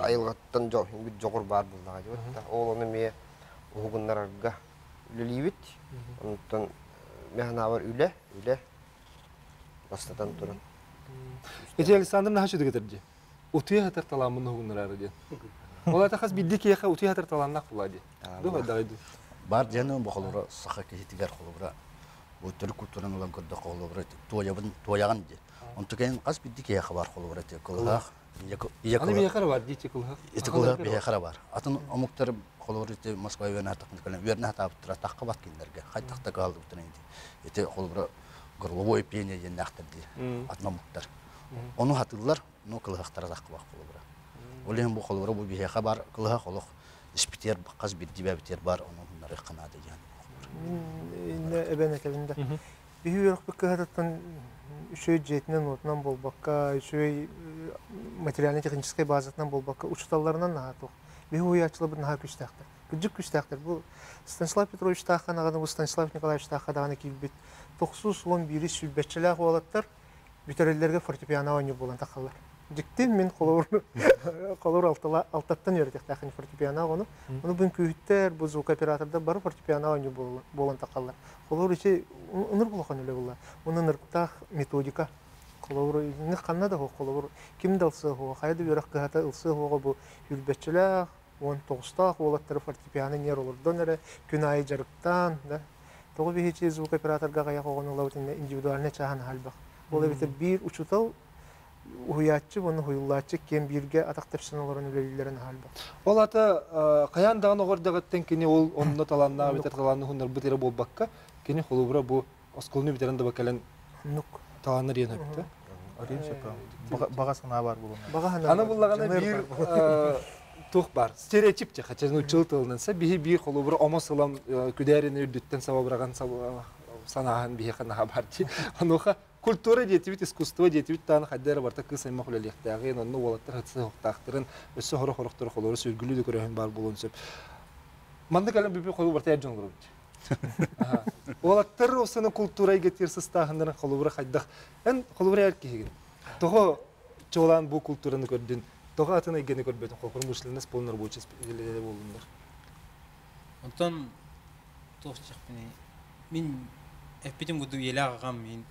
D: айылҕаттан дьоҕур баар буоллаҕа дии. Ол ону эмиэ уһугуннарарга үлэлиибит. Онтон мин санаабар үлэ, үлэ бастатан туран.
A: Ити Александр наһаа үчүгэй этэр дии. Утуйа сытар талааммын уһугуннарары диэн. Ол аата хас биирдии киһиэхэ утуйа сытар талааннаах буолаа дии. Дуо хайдаҕый дуу?
J: Бар диэн бу холобура саха киһитигэр холобура бу төрүт культураны ылан көрдөххө холобура туойабын туойаҕын дии. Онту кэнин хас биирдии киһиэхэ бар холобура ити кылыһах
A: Аны биһиэхэ эрэ бар дии ити кылыһах.
J: Ити кылыһах биһиэхэ эрэ бар. Атын омуктар холобура ити Москва үөрэнэ сатаахтар үөрэнэ сатаабыттара тахха бат кинилэргэ хайдах да кыһаллыбыттара ити. Ити холобура горловое пение диэннээхтэр дии атын омуктар. Ону хатыыллар, но кылыһахтара тахха холобура. Ол иһин бу холобура бу биһиэхэ бар кылыһах олох испитиэр хас биирдии бэбитиэр бар ону хуннарыахха наада диэн.
C: Мин эбэн этэбин да. Биһи үөрэхпит кыһатыттан үчүгэй дьиэтинэн-уотунан буолбакка, үчүгэй материально-техническэй базатынан буолбакка, учууталларынан наһаа туох. Биһи уһуйааччыларбыт наһаа күүстээхтэр. Кырдьык күүстээхтэр. Бу Станислав Петровичтаахха даҕаны, бу Станислав Николаевичтаахха даҕаны киирбит тохсус уон биирис сүүрбэччэлээх уолаттар бүтэрэллэргэ фортепиано оонньуур буолан тахаллар. Дьикти мин холобур холобур алтаттан үөрэтиэхтээххин фортепиано оҕону. Ону бу үҥкүүһүттэр, бу звукооператордар бары фортепиано оонньуур буолан тахаллар. Холобур ити ынырык улахан үлэ буолла. Уонна ынырыктаах методика. Холобур, инник ханна да холобур, ким да ылсыа хуоҕа, хайа да үөрэх кыһата ылсыа хуоҕа бу үрбэччилээх, 19-таах уолаттары фортепиано ньиэр олордон эрэ күн аайы дьарыктаан, да, тоҕо биһичи звукооператорга аҕыйах оҕону ылабыт иннэ индивидуальнай чааһын аһа элбэх. Ол эбэтэр биир учуутал уһуйааччы уонна уһуйуллааччы киэн бииргэ атах тэпсэн олорон үлэлииллэрин аһа элбэх.
A: Ол ата хайаан даҕаны оҕо эрдэҕиттэн кини ол онно талааннаах эбэтэр талаанны уһуннарбыт эрэ буолбакка, кини холобура бу оскуоланы бүтэрэн да кэлэн талааннар иэн өптө.
L: Баҕа санаа бар булуна.
C: Баҕа санаа.
A: Аны буллаҕына биир туох бар стереотип те хотя нууччалыы тылынан биһи биир холобура омос ылан күдээрини үрдүттэн саба быраҕан санааһын биһиэхэ наһаа бар дии. Онуоха культура диэтибит, искусство диэтибит даҕаны хайда эрэ барыта кыыс аймах үлэлиэхтээҕин, онно уолаттар хатсыһыахтаахтарын, өссө сорох-сорохтору холобура сүргүлүү да көрөөһүн баар буолуон сөп. Манна кэлэн бүпү холобур барыта эр дьон олоробут. Уолаттар осыны культура эйгэтигэр сыстааһыннарын холобура хайдах эн холобура эр киһигин. Тоҕо чуолаан бу культураны көрдүн, тоҕо атын эйгэни көрбөтүн, холобура мышленность полный рабочий буоллуннар.
K: Онтон туох диэхпиний, мин эппитим курдук ийэлээх аҕам мин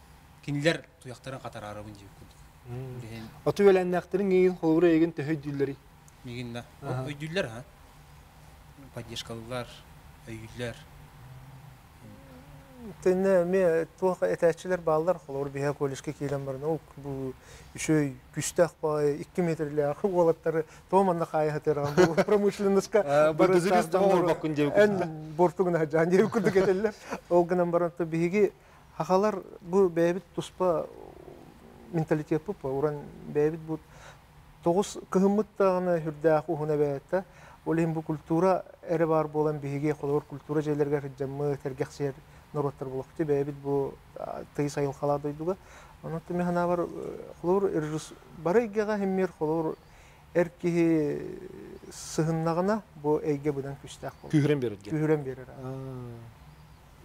K: кинилэр туйахтарын хатараарабын диэбит курдук. Билигин
A: Оту үөлээннээхтэриҥ эйигин холобура эйигин төһө өйдүүллэрий?
K: Мигин да өйдүүллэр ha. Поддержкалыыллар, өйүүллэр.
C: Тэннэ эмиэ туох этээччилэр бааллар, холобур биһиэхэ колледжка киирэн баран, ол бу үчүгэй күстээх баҕайы 2 метрлээх уолаттары тоҕо манна хаайа сатыараҕын бу промышленноска эн бортугун сылдьаан диэбит курдук этэллэр. Ол гынан баран биһиги хахалар бу бэйэбит туспа менталитеппыт уран бэйэбит бу тоҕус кыһыммыт даҕаны сүрдээх уһун эбээт. Ол иһин бу культура эрэ баар буолан биһиги холобур культура дьиэлэригэр сылдьаммыт, сэргэхсийэр норуоттар буолуохпут. Бэйэбит бу тыйыс айылҕалаах дойдуга. Онон мин санаабар холобур бары эйгэҕэ иһиммир холобур эр киһи сыһыннаҕына бу эйгэ быдан күүстээх буолар.
A: Күүһүрэн биэрэр.
C: Күүһүрэн биэрэр.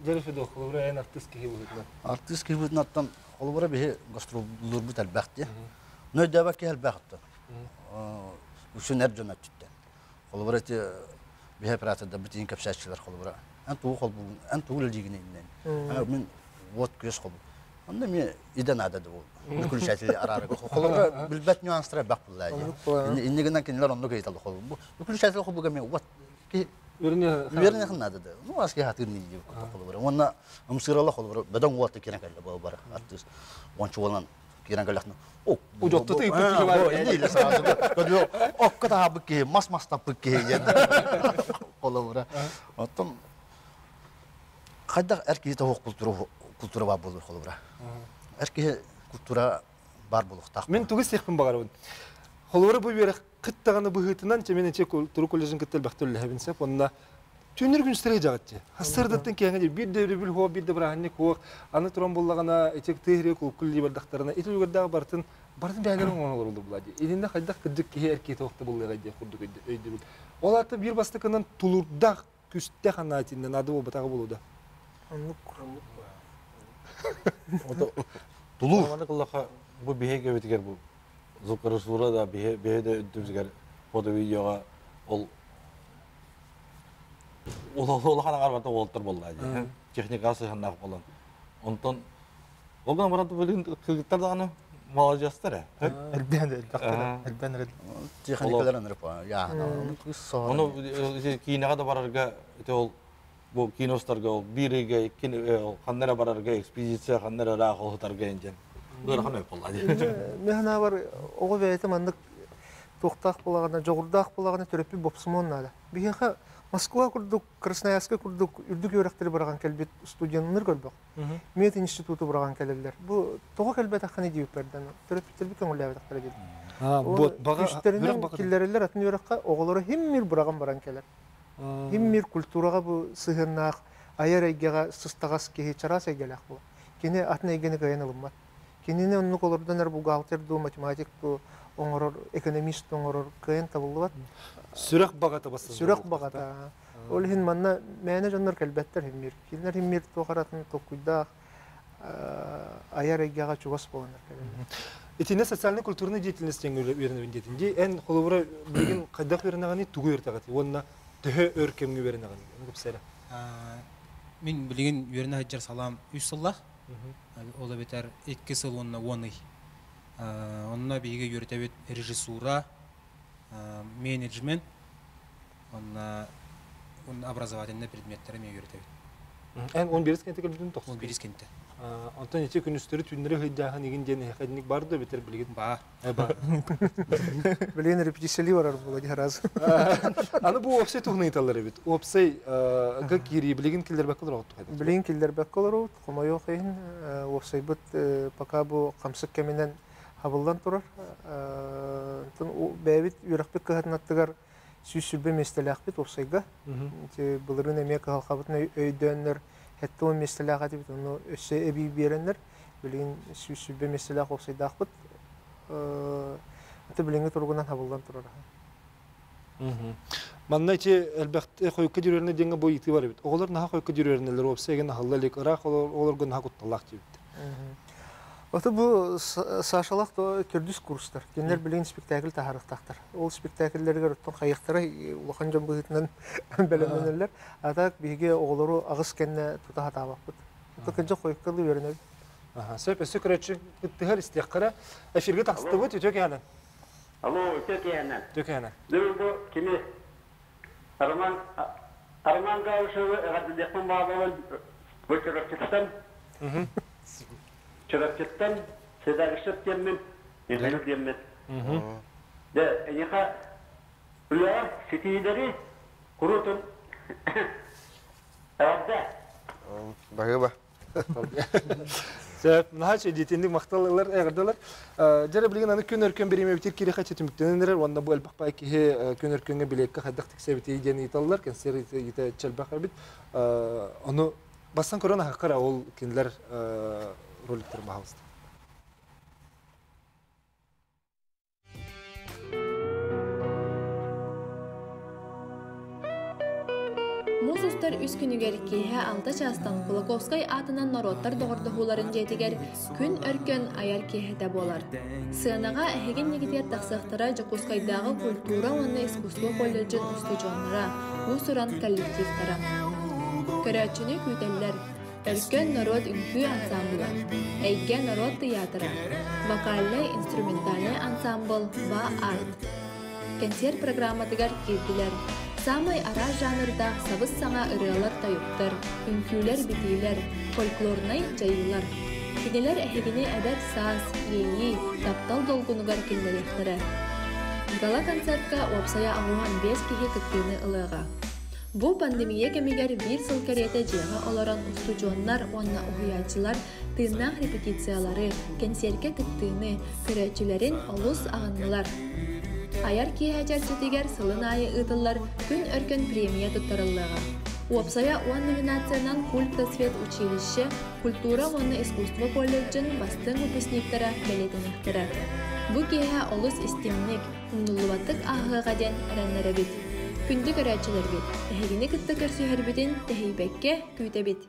A: Дьэ Федор, холобура эн артыыс киһи быһыытынан.
J: Артыыс киһи быһыытынан холобура биһи гастроллуурбут элбэх дии. Ну өйдөөбөт киһи элбэх оттон. Үксүн эр дьон өттүттэн. Холобура ити биһи оператордар битиин кэпсээччилэр холобура. Эн тугу холбугун, эн тугу үлэлиигин иннин. Мин вот күөс холбу. Онно эмиэ идэ наада да ол. Выключатели араарга. Холобура билбэт нюанстара элбэх буллаа дии. Инни гынан кинилэр оннук ыйыталлар холобур. Выключатель холбуга эмиэ вот Үөрэнэ наада да. Ну, ас киһи хатыыр нии диэбит курдук холобура. Уонна ымсыырала холобура бөдөҥ уолта киирэн кэллэ бу бары артыыс. Уонча уолан киирэн кэллэхтэн о
A: Удьотту ыйпыт киһи бар.
J: Инни саҕа. Окко таһаабыт киһи, мас мастаппыт киһи диэн холобура. Оттон хайдах эр киһи тоһуох культура культура баар буолур холобура. Эр киһи культура баар буолуохтаах.
A: Мин тугу истиэхпин баҕарабын. Холобура бу үөрэх кыттаҕаны быһыытынан чэмин культура колледжын кытта элбэхтэ үлэлэһэбин сөп. Онно түүннэр күнүстэри дьаҕытчы. Хастырдаттан киэҥэ дии биир да өрөбүл хуох, биир да бырааһынньык хуох. Аны туран буллаҕына ити тыа кулкул дии бардахтарына ити үлүгэрдээх барытын барытын бэйэлэрин оҥорон олороллор була дии. Итиннэ хайдах кырдьык киһи эр киһи туох да буллаҕай диэх курдук өйдөбүл. Ол аата биир бастакынан тулуурдаах күстээх анаа итиннэ наада буолбатаҕа буолуо да.
C: Оннук.
J: Тулуур.
E: Маны кыллаха бу биһиги эбитигэр бу звукорежиссура да биһи биһи да үрдүбүтүгэр фото-видеоҕа ол улахан аҥар барыта уолаттар буолла дии. Техникаҕа сыһыаннаах буолан. Онтон ол гынан баран билигин кыргыттар даҕаны маладьыастар ээ.
L: Элбээн элбэхтэр элбээн эрэ.
J: Техникалар ынырып яа
E: Ону киинэҕэ да барарга ити ол бу киностарга ол биир ыйга икки ханна эрэ барарга экспедиция ханна эрэ ыраах олутарга инжен ыарахан өй буолла дии.
C: Мен санаабар оҕо бэйэтэ маннык туохтаах буолаҕына, дьоҕурдаах буолаҕына төрөппүт бопсумуон наада. Биһиэхэ Москва курдук, Красноярскай курдук үрдүк үөрэхтэри быраҕан кэлбит студеннар көрбөх. Мед институту быраҕан кэлэллэр. Бу тоҕо кэлбэтэххиний диэбиппэрдэн төрөппүттэрбит көҥүллээбэтэхтэрэ диэн. Күүстэринэн киллэрэллэр атын үөрэххэ оҕолоро химмир быраҕан баран кэлэр. Химмир культураҕа бу сыһыаннаах айар эйгэҕэ сыстаҕас киһи чараас эйгэлээх буолар. Кини атын эйгэни кыайан ылыммат. Кинини оннук олордон эрэ бухгалтер дуу, математик дуу оҥорор, экономист оҥорор кыайан табыллыбат.
A: Сүрэх баҕата бассыз.
C: Сүрэх баҕата. Ол иһин манна мээнэ дьоннор кэлбэттэр химмир. Кинилэр химмир туох аратын толкуйдаах айар эйгэҕэ чугас буоланнар кэлэллэр.
A: Итиннэ социальнай-культурнай деятельность диэн үөрэнэбин диэтин дии. Эн холобура билигин хайдах үөрэнэҕиний, тугу үөрэтэҕитий уонна төһө өр кэмҥэ үөрэнэҕиний? Ону кэпсээ эрэ.
K: Мин билигин үөрэнэ сылдьар салаам 3 сыллаах. Ол эбэтэр 2 сыл уонна 10 ый. Онно биһиги үөрэтэбит режиссура, менеджмент, онно образовательнай предметтери эмиэ үөрэтэбит.
A: Эн 11 кэнтэ кэлбитин тохсус.
K: 11 кэнтэ.
A: Онтон ити күнүстэри түүннэри ыйдааһын игин диэн эхэдник бар да битер билигин.
K: Баа.
A: Ба.
C: Билигин репетициялыы барар буола дии раз.
A: Аны бу уопсай туһунан ыйталлар эбит. Уопсай га киирии билигин киллэрбэккэ олороҕут хайдах?
C: Билигин киллэрбэккэ олоробут. Хомойуох иһин уопсайбыт пока бу хамсык кэминэн хабыллан турар. Онтон бэйэбит үөрэхпит кыһатын аттыгар 120 миэстэлээхпит уопсайга. Ити былырыын эмиэ кыһалҕабытын өйдөөннөр 70 миэстэлээх этибит, ону өссө эбии биэрэннэр билигин 120 миэстэлээх уопсайдаахпыт. Ити билиҥҥи туругунан хабыллан турар.
A: Манна ити элбэхти хойукка дьүрүөрнэ диэҥҥэ бу ыйытыы бар эбит. Оҕолор наһаа хойукка дьүрүөрнэлэр уопсай эгин аһылла илик, ыраах оҕолорго наһаа кутталлаах диэбиттэр.
C: Ото бу Сашалаах төрдүс курстар. Кинилэр билигин спектакль таһаарыахтаахтар. Ол спектакльлэригэр оттон хайыахтара улахан дьон быһыытынан бэлэмнэнэллэр. А так биһиги оҕолору аҕыс кэннэ тута сатаабаппыт. Ото кырдьык хойукка да үөрэнэбит.
A: Сөп, өссө көрөөччү кыттыһар истиэххэ Эфиргэ тахсыбыт үтүө киһинэн.
M: Алло, үтүө киһинэн.
A: Үтүө киһинэн.
M: Бүгүн бу кини Роман Роман Гаушевы эҕэрдэлиэхпин баҕарабын. Бу Чурапчыттан Чурапчыттан Седалищев диэммин, Михаил диэммин. Дьэ, эйиэхэ үлэҕэр ситиилэри куруутун эҕэрдэ.
D: Баһыыба.
A: Сөп, наһаа чэйдиитинник махтал ылар, эҕэрдэлэр. Дьэ, билигин аны күн өркөн бириэмэбитир кириэхэ түмүктэнэн эрэр уонна бу элбэх баай киһи күн өркөҥҥө билиэккэ хайдах тиксэбитий диэн ыйыталлар, кэнсиэр ыйыта элбэх эбит. Ону бастан көрөн аһаккара ол кинилэр роликтарын баһалыста.
B: Муус устар үс күнүгэр киэһэ алта чаастан Кулаковскай аатынан норуоттар доҕордоһууларын дьиэтигэр Күн Өркөн айар киэһэтэ буолар. Сыанаҕа эһиги иннигитигэр тахсыахтара Дьокуускайдааҕы культура уонна искусство колледжын устудьуоннара, уус-уран коллективтара. Көрөөччүнү күүтэллэр. Өркөн норуот үҥкүү ансаамбыла, Эйгэ норуот тыйаатыра, вокальнай-инструментальнай ансаамбыл «Ба-арт». Кэнсиэр программатыгар киирдилэр. Саамай араас жанрдаах сабыс-саҥа ырыалар-тойуктар, үҥкүүлэр-битиилэр, фольклорнай дьайыылар. Кинилэр эһигини эдэр саас, иэйии, таптал долгунугар киллэриэхтэрэ. Гала-концертка уопсайа 85 киһи кыттыыны ылыаҕа. Бу пандемия кэмигэр биир сыл кэриэтэ дьиэҕэ олорон устудьуоннар уонна уһуйааччылар тыыннаах репетициялары, кэнсиэркэ кыттыыны, көрөөччүлэрин олус аҕыннылар. Айар киэһэ чэрчитигэр сылын аайы ыытыллар Күн Өркөн премия туттарыллыаҕа. Уопсайа 10 номинациянан Культпросвет училище, культура уонна искусство колледжын бастыҥ выпускниктара бэлиэтэниэхтэрэ. Бу киэһэ олус истиҥник, умнуллубаттык ааһыаҕа диэн эрэннэрэбит. Күндү көрөөччүлэрбит, эһигини кытта көрсүһэрбитин тэһийбэккэ күүтэбит.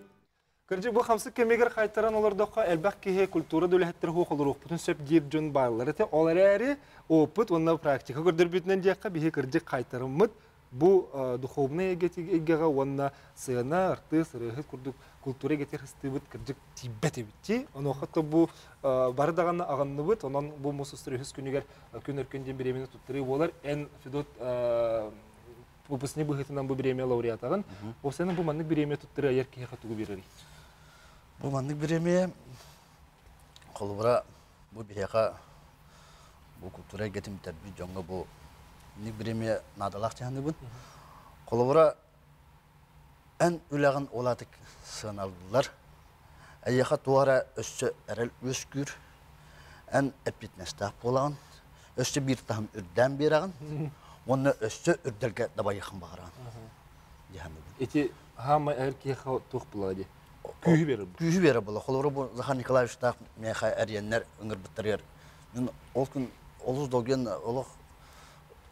A: Кырдьык, бу хамсык кэмигэр хайтаран олордоххо, элбэх киһи культура да үлэһиттэрэ суох олоруохпутун сөп диир дьон бааллар этэ. Ол эрээри опыт уонна практика көрдөрбүтүнэн диэххэ, биһи кырдьык хайтарыммыт бу духовнай эйгэҕэ уонна сыана, артыыс, ырыаһыт курдук культура эйгэтигэр хыстыыбыт кырдьык тиийбэт эбит дии. Онуоха то бу бары даҕаны аҕынныбыт, онон бу муус устар үһүс күнүгэр күн өркөн диэн бириэмэни туттарыы буолар. Эн, Федот, выпускник быһыытынан бу бириэмийэ лауреатаҕын. Ол сен бу маннык бириэмийэ туттарыы айар киһиэхэ тугу биэрэрий?
J: Бу маннык бириэмийэ холобура бу биһиэхэ бу культура эйгэтин бүтэрбит дьоҥҥо бу маннык бириэмийэ наадалаах дьаһаныбын. Холобура эн үлэҕин улаатык сыаналыыллар. Эйиэхэ туох эрэ өссө эрэл үөскүүр. Эн эппиэтинэстээх буолаҕын. Өссө биир таһым үрдээн биэрэҕин. Уонна өссө үрдэлгэ дабайыаххын баҕараҕын. Дьаһаныбын.
A: Ити хаама эр киһиэхэ туох буолара дии? Күүһү биэрэр буолла.
J: Күүһү биэрэр буолла. Холобура бу Захар Николаевичтаах миэхэ эрийэннэр ыҥырбыттарыгар мин ол күн олус долгуйан олох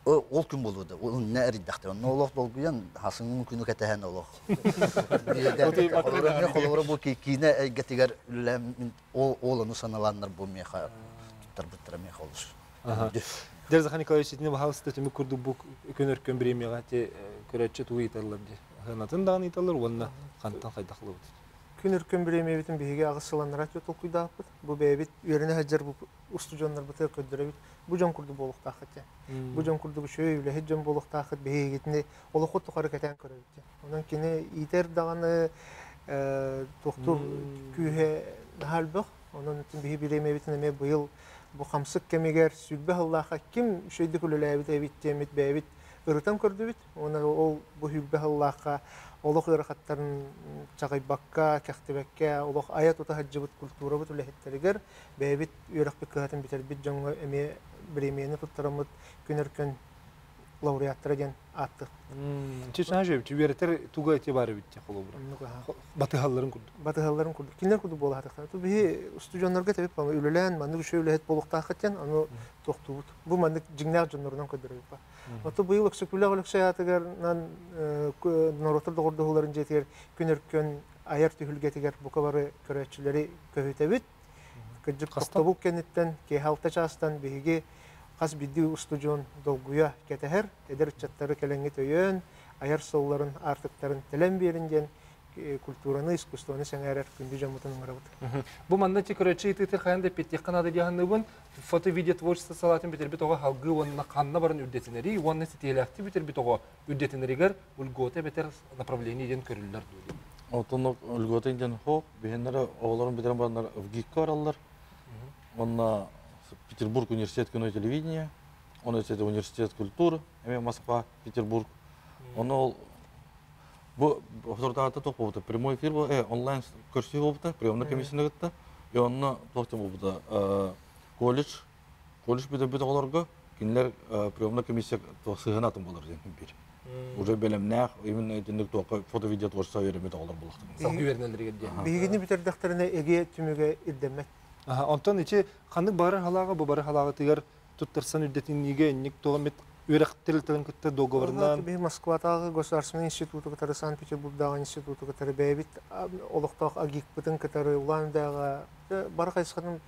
J: ол күн буолуо да иннэ эрийдэхтэр онно олох долгуйан хасыҥын күнү кэтэһэн олох холобура бу киинэ эйгэтигэр үлэлээн ол ону саналааннар бу миэхэ туттарбыттара миэхэ олус
A: Дьэ Захар Николаевич итини баһаалыста түмүк курдук бу күн өркөн бириэмийэҕэ ти көрөөччү тугу ыйыталлар дии ханатын даҕаны ыйыталлар уонна хантан хайдах ылабыт.
C: Күн өркөн бириэмийэбитин биһиги аҕыс сыланнара толкуйдаабыппыт. Бу бэйэбит үөрэнэ сылдьар устудьуоннарбытыгар көрдөрөбүт. Бу дьон курдук буолуохтааххыт диэн. Бу дьон курдук үчүгэй үлэһит дьон буолуохтааххыт биһигитини олоххут тухары кэтээн көрөбүт диэн. Онон кини иитэр даҕаны туохтуур күүһэ наһаа элбэх. Онон биһи бириэмийэбитин эмиэ быйыл бу хамсык кэмигэр 20 сыллаахха ким үчүгэйдик үлэлээбит эбит диэммит бэйэбит ырытан көрдүбүт. Уонна ол бу 20 сыллаахха олох ыарахаттарын чаҕыйбакка, кэхтибэккэ, олох айа-тута сылдьыбыт культурабыт үлэһиттэригэр бэйэбит үөрэхпит кыһатын бүтэрбит дьоҥҥо эмиэ бириэмийэни туттараммыт күн өркөн лауреаттара диэн ааттыах.
A: Чечена жөбүт үөрэтэр туга эти бар эбит холобура. Батыһалларын курдук.
C: Батыһалларын курдук. Кинилэр курдук буола сатахтар. Биһи устудьуоннарга тэбит үлэлээн маннык үчүгэй үлэһит буолуохтааххыт диэн аны тохтуубут. Бу маннык дьиҥнээх дьоннорунан көрдөрөбүт. Ото быйыл Өксөкүлээх Өлөксөй аатыгар норуоттар доҕордоһууларын дьиэтигэр күн өркөн айар түһүлгэтигэр бука бары көрөөччүлэри көһүтэбит. Кырдьык тохтобул кэнниттэн киэһэ 6 чаастан биһиги хас биирдии устудьуон долгуйа кэтэһэр, эдэр ыччаттары кэлэҥҥит өйөөн, айар суолларын, аартыктарын тэлэн биэрин диэн культураны, искусствоны сэҥээрэр күндү дьоммутун ыҥырабыт.
A: Бу манна көрөөччү ыйытыытын хайаан да эппиэттиэххэ наада дии саныыбын. Фото-видео творчество салаатын бүтэрбит оҕо салгыы уонна ханна баран үрдэтинэрий уонна ситиһиилээхтик бүтэрбит оҕо үрдэтинэригэр льгота эбэтэр направление диэн көрүллэр дуо диэн.
E: Оттон льгота диэн хоп, биһиннэрэ оҕолорун бүтэрэн бараннар ВГИКка бараллар. Онно Петербург университет кино и телевидения, он это университет культуры, эми Москва, Петербург. Ону ол бу соторутааҕыта туох буолбута прямой эфир онлайн көрсүү буолбута приемная комиссияны кытта и онно туох диэн буолбута колледж колледж бүтэрбит оҕолорго кинилэр приемная комиссия сыһыан атын буолар диэн биир уже бэлэмнээх именно итинник туохха фото-видео творчество үөрэммит оҕолор буоллахтар
A: салгыы үөрэнэллэригэр диэн
C: биһигини бүтэрдэхтэринэ эгэ түмүгэ ирдэммэт.
A: Онтон ити ханнык бары халааҕа бу бары халааҕытыгар туттарсан үрдэтиниигэ инник туох эмит үөрэх тэрилтэлэрин кытта договорынан
C: Биһи Москватааҕы государственный институту кытары Санкт-Петербургдааҕы институту кытары бэйэбит олохтоох АГИКпытын кытары Улан-Удэҕа бары хайысхатын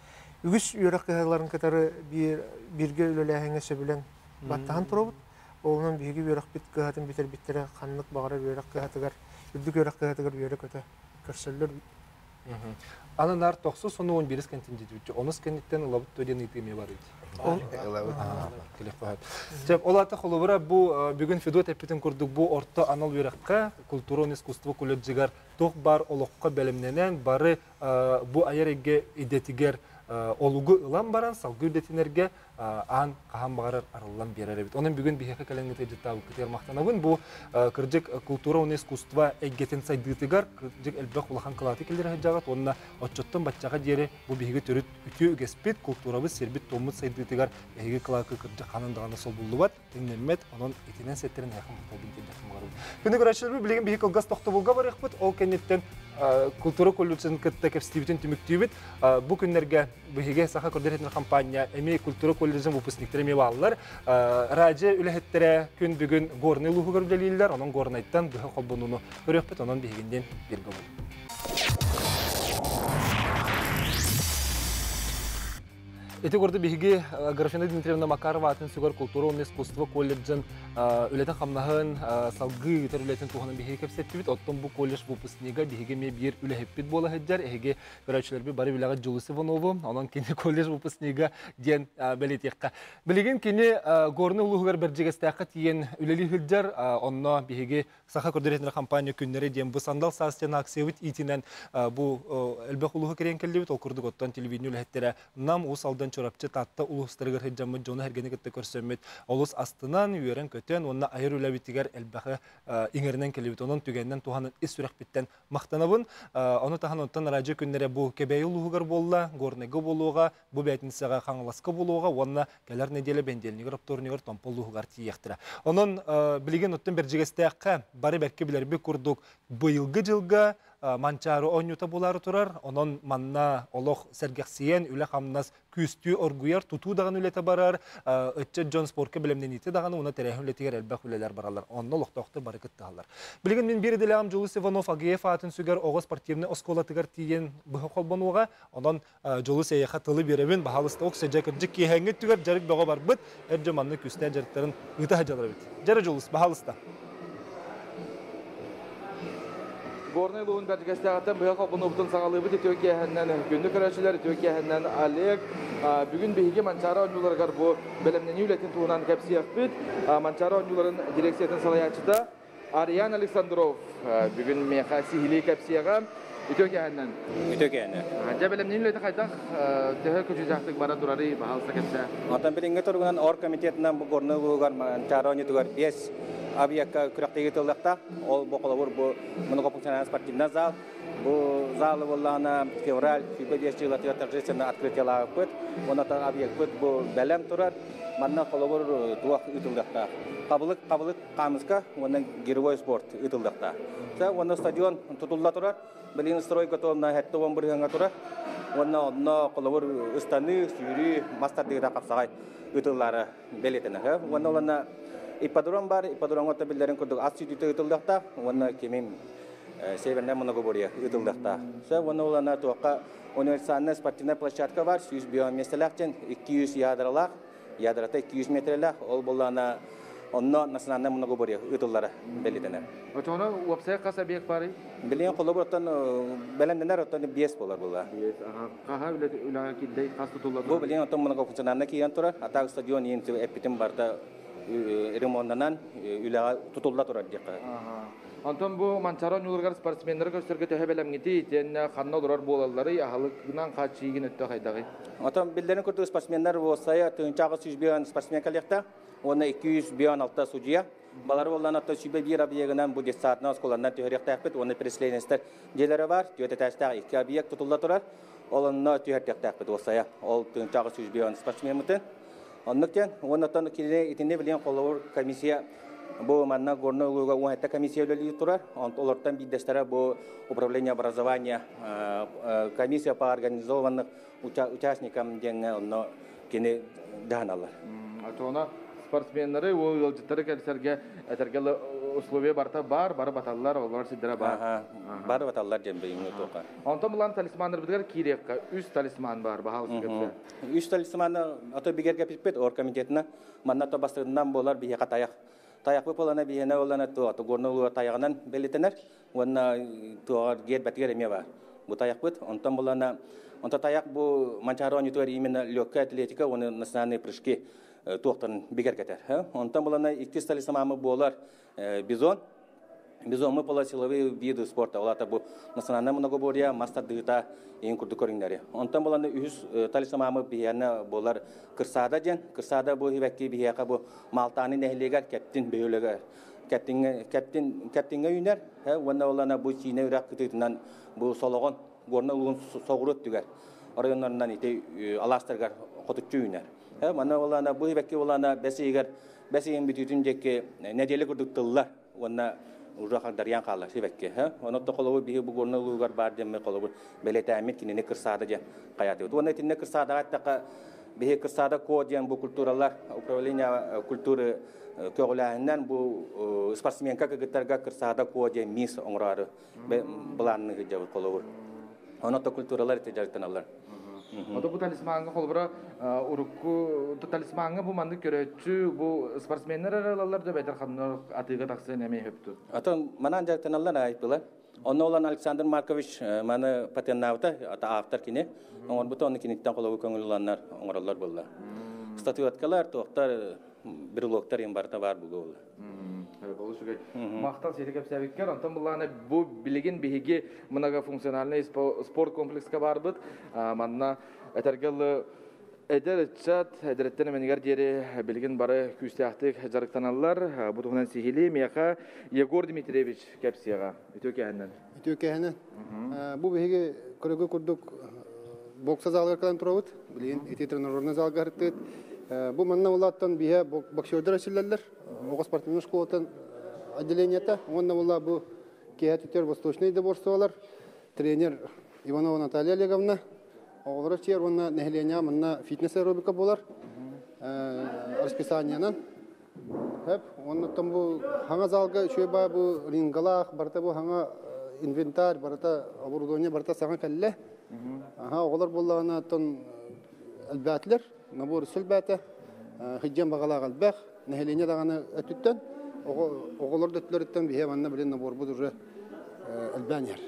C: үгүс үөрэх кыһаларын кытары бииргэ үлэлээһиҥҥэ сөбүлэҥ баттаһан турабыт. Олунан биһиги үөрэхпит кыһатын бүтэрбиттэрэ ханнык баҕарар үөрэх кыһатыгар, үрдүк үөрэх кыһатыгар үөрэ-көтө көрсөллөр.
A: Аны наар тохсус ону он бирис кэнтин Онус кэнниттэн ылабыт то диэн ыйытыы эмиэ бар эбит. Ылабыт. Ол ата холобура бу бүгүн Федот эппитин курдук бу орто анал үөрэххэ культура уонна искусство колледжыгар туох баар олоххо бэлэмнэнэн бары бу айар эйгэ идэтигэр олугу ылан баран салгыы үрдэтинэргэ аан хаһан баҕарар арыллан биэрэр эбит. Онон бүгүн биһиэхэ кэлэҥҥит ыалдьыттаабыккытыгар махтанабын. Бу кырдьык култуура уонна искусство эйгэтин сайдыытыгар кырдьык элбэх улахан кылааты киллэрэ сылдьаҕыт уонна оччоттон баччаҕа диэри бу биһиги төрүт үтүө үгэспит, култуурабыт, сирбит-туоммут сайдыытыгар эһиги кылаакы кырдьык ханан даҕаны солбуллубат, тэҥнэммэт. Онон итинэн сэттэрин эһиэхэ махталбын тиэрдэххин баҕарабын. Күнү көрөөччүлэрбит билигин биһиги кылгас тохтобулга барыахпыт. Ол кэнниттэн култуура колледжын кытта кэпсэтиибитин түмүктүүбүт. Бу күннэргэ биһиги Саха көрдөрөр хампаанньа эмиэ культура колледжын выпускниктара эмиэ бааллар. Радио үлэһиттэрэ күн бүгүн Горнай улууһугар үлэлииллэр, онон Горнайтан быһа холбонууну көрүөхпүт, онон биһигинниин бииргэ буолуҥ. Ити курдук биһиги Графина Дмитриевна Макарова атын сүгэр култуура уонна искусство колледжын үлэтин хамнаһын салгыы ыытар үлэтин туһунан биһиги кэпсэттибит. Оттон бу колледж выпускнига биһиги эмиэ биир үлэһиппит буола сылдьар. Эһиги көрөөччүлэрбит бары үлэҕэ Дьулус Иванову, онон кини колледж выпускнига диэн бэлиэтиэххэ. Билигин кини Горнай улууһугар Бэрдьигэстээххэ тиийэн үлэлии сылдьар. Онно биһиги Саха көрдөрөр компания күннэрэ диэн бу сандал саас диэн акциябыт иитинэн бу элбэх улууһу кириэн кэллибит. Ол курдук оттон телевидение үлэһиттэрэ Нам, Уус Алдан, Чурапчы, Таатта улуустарыгар сылдьаммыт дьону эргэни кытта көрсөммүт олус астынан, үөрэн-көтөн уонна айар үлэбитигэр элбэҕи иҥэринэн кэллибит. Онон түгэнинэн туһанан ис сүрэхпиттэн махтанабын. Ону таһынан оттон радио күннэрэ бу Кэбээйи улууһугар буолла, Горнайга буолуоҕа, бу бээтинсэҕэ Хаҥаласка буолуоҕа уонна кэлэр нэдиэлэ бэнидиэнньигэр оптуорунньугар Томпо улууһугар тиийиэхтэрэ. Онон билигин оттон Бэрдьигэстээххэ бары бэркэ билэрбит курдук быйылгы дьылга Манчаары оонньуута буолаары турар. Онон манна олох сэргэхсийэн, үлэ-хамнас күстүү оргуйар, тутуу даҕаны үлэтэ барар, ыччат дьон спорка бэлэмнэниитэ даҕаны уонна тэрээһин үлэтигэр элбэх үлэлэр бараллар. Онно олохтоохтор бары кыттыһаллар. Билигин мин биир идэлээҕим Дьулус Иванов Агеев аатын сүгэр оҕо спортивнай оскуолатыгар тиийэн быһа холбонуоҕа. Онон Дьулус эйиэхэ тылы биэрэбин, баһаалыста укса дьэ кырдьык киэһээҥҥи өттүгэр дьарык бөҕө барбыт, эр дьон маннык күүстээх дьарыктарын ыыта сылдьаллар эбит. Дьэ эрэ Дьулус, баһаалыста.
N: Горнай улууһун Бэрдьигэстээҕиттэн быһа холбонуубутун саҕалыыбыт. Үтүө киэһэннэн күндү көрөөччүлэр, үтүө киэһэннэн Олег. Бүгүн биһиги Манчаары оонньууларыгар бу бэлэмнэнии үлэтин туһунан кэпсиэхпит. Манчаары оонньууларын дирекциятын салайааччыта Ариан Александров бүгүн миэхэ сиһилии кэпсиэҕэ. Үтүө киэһэннэн.
O: Үтүө киэһэннэн.
N: Дьэ бэлэмнэнии үлэтэ хайдах төһө көдьүүстээхтик бара турарый, баһаалыста кэпсээ.
O: Оттон билиҥҥи туругунан оргкомитетынан бу Горнай улууһугар Манчаары оонньуутугар 5 объекка күрэхтэһии ыытыллыахтаах. Ол бу холобур бу многофункциональный спортивный зал. Бу залы буоллаҕына февраль 25 жылатыгар торжественно открытиелаабыппыт. Уонна объекпыт бу бэлэм турар. Манна холобур туох ыытыллыахтаах. Хабылык хабылык хаамыска уонна гиревой спорт ыытыллыахтаах. Уонна стадион тутулла турар. Билигин стройка туонна 70 бырыһыаҥҥа турар. Уонна онно холобур ыстаныы, сүүрүү, мас тардыыта хапсаҕай ыытыллара бэлиэтэнэр. Уонна оланна ипподром бар, ипподромҥа биллэрин курдук ас сүүрүүтэ ыытыллыахтаах уонна кимим Северная многоборье ыытыллыахтаах. Уонна олана туохха универсальная спортивная площадка бар, 100 миэстэлээх дьэн 200 ядралаах, ядрата 200 метрэлээх, ол буоллаана онно национальнай многоборье ыытыллара бэлиэтэнэр.
N: Очоҕуна уопсай хас объект барый?
O: Билигин холобур оттон бэлэмнэнэр оттон 5 болар була.
N: 5, аха. Хаһа үлэҕэ киирдэй, хас тутулла
O: Бу билигин оттон многофункциональнай киирэн турар. Атак стадион иин эппитим барда ремонтанан үлэҕэ тутулла турар диэххэ.
N: Онтон бу Манчаары оонньууларыгар спортсменнары көрсөргө төһө бэлэмҥитий, итиэннэ ханна олорор буолалларый, аһылыгынан хааччыйыгын өттө хайдаҕый?
O: Отон биллэрин курдук спортсменнар уопсайа тыһыынча 801 спортсмен кэлиэхтээх уонна 256 судьуйа. Балары буоллан оттон 101 объегынан бу детсадынан оскуоланан түһэриэхтээхпит уонна переселенецтэр дьиэлэрэ бар, түөрт этээстээх икки объект тутулла турар. Ол онно түһэртиэхтээхпит уопсайа. Ол тыһыынча 801 спортсмеммытын. Оннук диэн, уонна оттон кинини итинни билигин холобур комиссия бу манна Горнай улууга 17 комиссия үлэлии турар. Олортон биирдэстэрэ бу управление образования комиссия по организованных участникам диэҥҥэ онно кини дьаһаналлар.
N: Очоҕуна спортсменнары уол ыалдьыттары кэлсэргэ этэргэ условия барыта бар, бары баталлар, олорор сирдэрэ бар.
O: Бары баталлар диэн билиҥҥи туохха.
N: Онтон булан талисманнарбытыгар киириэххэ үс талисман бар, баһаалыста кэпсээ.
O: Үс талисманы ато бигэргэппиппит оргкомитетына манна то бастыгынан буолар биһиэхэ тайах. Тайахпыт буолана биһиэнэ буолана туо горно улуга тайаҕынан бэлиэтэнэр уонна туоҕар гербэтигэр эмиэ бар. Бу тайахпыт. Онтон булана онто тайах бу Манчаары оонньуутугар именно легкая атлетика уонна национальные прыжки туохтарын бигэргэтэр. Онтон булана иккис талисманы буолар бизон. Бизон мы полусиловые виды спорта. Ол бу национальное многоборье, мас тардыыта ең курдук көрүҥнэри. Онтон буланы үһүс талисманы биһиэнэ буолар Кырсаада диэн. Кырсаада бу хибэкки биһиэхэ бу Малтааны нэһилиэгэр Кэптин бөһүөлэгэр Кэптиҥҥэ Кэптин Кэптиҥҥэ үүнэр. Уонна олана бу Сиинэ үрэх кытыытынан бу Солоҕон Горнай улууһун соҕуруу өттүгэр оройуоннарынан ити алаастарыгар хотуччу үүнэр. Манна олана бу хибэкки олана бэс ыйыгар бэс ыйын бүтүүтүн диэки нэдиэлэ курдук тыллар уонна уже хагдарыйан хаалар сибэкки. Онон холобур биһи бу Горнай улууһугар баар диэмми холобур бэлиэтээммит кинини кырсаада диэн хайаатыбыт. Уонна итиннэ кырсаадаҕа эттэххэ биһи кырсаада ко диэн бу культуралар управление культуры көҕүлээһиннэн бу спортсменка кыргыттарга кырсаада ко диэн мисс оҥороору былаанныы сылдьабыт холобур. Онон культуралар ити дьарыктаналлар.
N: Ото бу талисмаҥҥа холобура урукку талисмаҥҥа бу маннык көрөөччү бу спортсменнар эрэ ылаллар да бэтэр ханна атыыга тахсыан эмиэ хөптү.
O: Атын манан дьарыктаналлар айыппылар. Онно olan Александр Маркович маны патеннаабыта, ата автор кини. Оҥорбута онно киниттэн холобу көҥүл ыланнар оҥороллор буолла. Статуэткалар, туохтар, брелоктар им барыта бар буолла.
N: Олус үчүгэй. Махтал сири кэпсээбиккэр. Онтон буллаана бу билигин биһиги многофункциональный спорт комплекска барбыт. Манна этэргэ эдэр ыччат эдэриттэн эмэнигэр диэри билигин бары күүстээхтик дьарыктаналлар. Бу туһунан сиһилии миэхэ Егор Дмитриевич кэпсиэҕэ. Үтүө кэһэннэн.
P: Үтүө кэһэнэн. Бу биһиги көрөгө курдук бокса залыгар кэлэн турабыт. Билигин ити тренажерный залга ырыттыт. Бу манна улааттан биһэ боксердар эсиллэллэр. Оҕо спортивный школатын отделениета. Уонна була бу киэһэ түтэр восточный доборстволар. Тренер Иванова Наталья Олеговна. Оҕолоро чиэр уонна нэһилиэнньэҕэ манна фитнес аэробика буолар. Расписаниенан. Хөп. Оннуттан бу хаҥа залга үчүгэй баа бу рингалаах барыта бу хаҥа инвентарь барыта оборудование барыта саҥа кэллэ. Аха оҕолор буоллаҕына оттон элбээтилэр. Набор өссө элбээтэ. Хыдьан баҕалаах элбэх. Нэһилиэнньэ даҕаны өттүттэн оҕолор да өттүлэриттэн биһиэ манна билин наборбут уже. элбээн иһэр.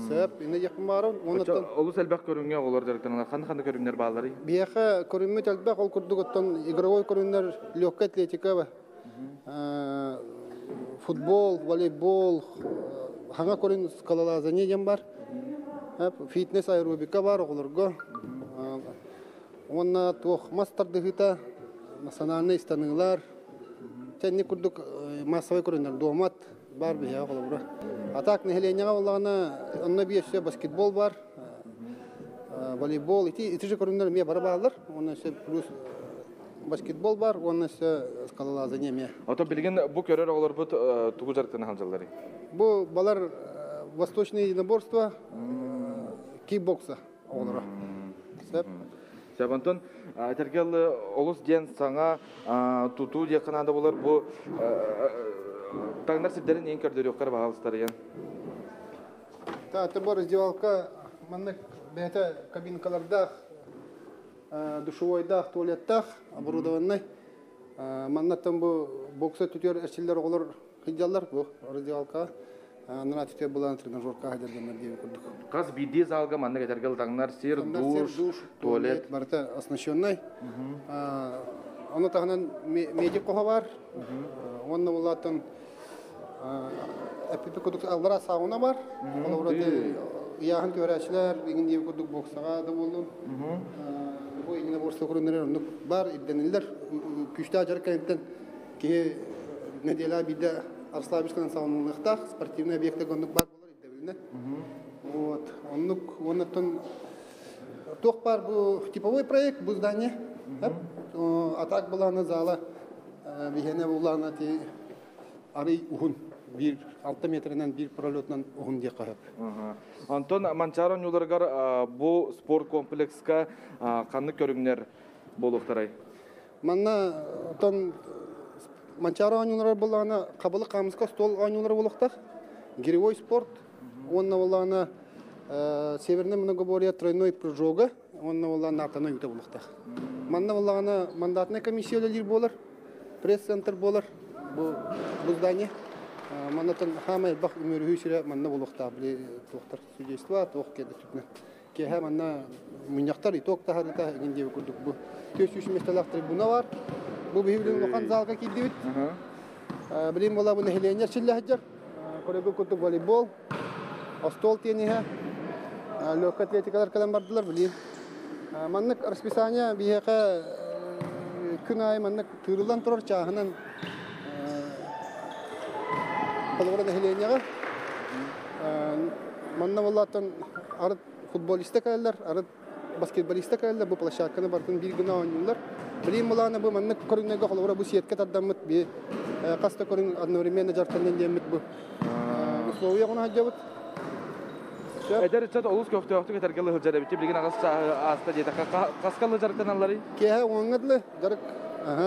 P: Сөп, инне диэхпин баҕарабын. Оннуттан
N: Олус элбэх көрүҥҥэ оҕолор дьарыктаналлар. Ханна-ханна көрүҥнэр баалларый?
P: Биһиэхэ көрүммүт элбэх, ол курдук оттон игровой көрүҥнэр легкая атлетика, футбол, волейбол, хаҥа көрүҥ скалолазание диэн бар. Фитнес аэробика бар оҕолорго. Уонна туох мас тардыһыыта, национальнай ыстаныылар, тэнник курдук массовай көрүҥнэр дуомат бар биһиэхэ холобура. А так нэһилиэнньэҕэ буоллаҕына онно биир өссө баскетбол бар, волейбол ити ити же көрүҥнэр эмиэ бары бааллар. Уонна өссө плюс баскетбол бар уонна өссө скалолазание эмиэ.
N: Ото билигин бу көрөр оҕолорбут тугу дьарыктана сылдьалларый?
P: Бу балар восточное единоборство, кикбокса оҕолоро. Сөп.
N: Сөп, онтон этэргэл олус диэн саҥа тутуу диэххэ наада болар бу таҥнар сирдэрин иин көрдөрүөххэ баҕалыстарыйан.
P: Та, бу раздевалка маннык бэйэтэ кабинкалардаах, душевойдаах, туалеттаах, оборудованный. Маннаттан бу бокса түтүөр эрчиллэр оҕолор сылдьаллар бу раздевалкаҕа. Анараа түтүөр булан тренажерка сылдьаллар диэн курдук.
N: Хас биирдии залга маннык этэргэ таҥнар сир, душ, туалет.
P: Барыта оснащенный. Ону таһынан медик хоһо бар. Уонна булааттан эппипи курдук аллара сауна бар. Холобура ыйааһын түһэрээччилэр иҥин диэби курдук боксаҕа да буоллун. Бу единоборство көрүҥнэрэ оннук бар ирдэниллэр. Күүстээх дьарык кэнниттэн киһи нэдиэлэ биирдэ расслабишканан сауналыахтаах. Спортивный объектарга оннук бар буолар ирдэбилинэн. Вот. Оннук уоннаттан туох бар бу типовой проект бу здание. А так былаана зала биһиэнэ булаана ти арый уһун биир 6 метринэн биир пролетунан уһун диэххэ сөп.
N: Онтон Манчаары оонньууларыгар бу спорт комплекска ханнык көрүҥнэр буолуохтарай?
P: Манна оттон Манчаары оонньууларыгар буоллаҕына хабылык хаамыска остуол оонньуулара буолуохтаах. Гиревой спорт уонна буоллаҕына Северное многоборье тройной прыжога уонна буоллаҕына нартаны үтэ буолуохтаах. Манна буоллаҕына мандатнай комиссия үлэлиир буолар. Пресс-центр буолар бу бу здание. Маннатан хаамай элбэх үмүөрүһүү сирэ манна буолуохтаах били туохтар судейство туох киэрдэ Киэһэ манна мунньахтар итог таһарыта игин диэби курдук бу 400 миэстэлээх трибуна бар. Бу биһи билин улахан залга киирдибит. Билин буола бу нэһилиэнньэ эрчиллэ сылдьар. Көрөгү курдук волейбол, остуол тенниһэ, легкая атлетикалар кэлэн бардылар билин. Маннык расписание биһиэхэ күн аайы маннык тыырыллан турар чааһынан холобура нэһилиэнньэҕэ манна буоллааттан арыт футболиста кэлэллэр, арыт баскетболиста кэлэллэр, бу площадканы барытын биир гына оонньууллар. Билим былаана бу маннык көрүҥнэргэ холобура бу сетка тардаммыт би хас да көрүҥ одновременно дьарыктанан диэммит бу условия оҥоро сылдьабыт.
N: Эдэр ыччат олус көхтөөхтүк этэргэ сылдьар эбит. Билигин аҕыс ааста диэтэххэ, хаска дьарыктаналларый?
P: Киэһэ уоҥҥа дылы дьарык.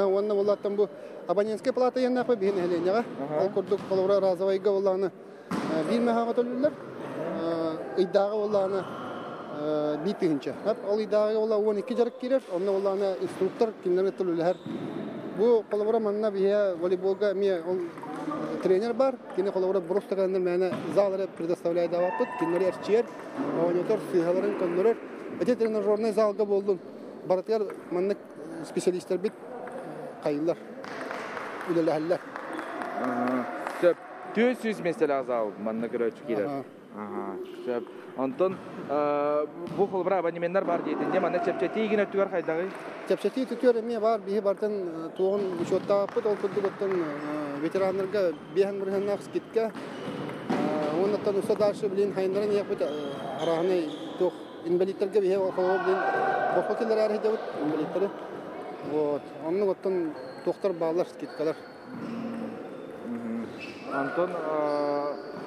P: Уонна буоллааттан бу абонентскай плата иэннээх биһи нэһилиэнньэҕэ. Ол курдук холобура разовайга буоллаҕына биир мөһөөҕө төлүүллэр. Ыйдааҕы буоллаҕына 1000. Ол ыйдааҕы буолла 12 дьарык киирэр. Онно буоллаҕына инструктор кинилэри төлүүлэһэр. Бу холобура манна биһиэ волейболга эмиэ ол тренер бар. Кини холобура просто кэлэннэр мээнэ зал эрэ предоставляйдаабаппыт. Кинилэри эрчийэр, оонньотор, сыыһаларын көннөрөр. Ити тренажернай залга буоллун. Барытыгар маннык специалистэрбит хайыллар, үлэлэһэллэр.
N: Сөп. 400 миэстэлээх зал манна көрөөччү киирэр. Сөп. Онтон бу холобура абонеменнар бар диэтин дьэ манна чэпчэтии гин өттүгэр хайдаҕый?
P: Чэпчэтии түтүөр эмиэ бар биһи бартын туоҕун учуоттаабыппыт ол курдук оттон ветераннарга биэһэн бырыһыаннаах скидка уоннаттан уста дальше билин хайыннаран иэхпит арааһынай туох инвалидтарга биһи холобур билин босхо киллэрээри сылдьабыт инвалидтары вот оннук оттон туохтар бааллар скидкалар.
N: Антон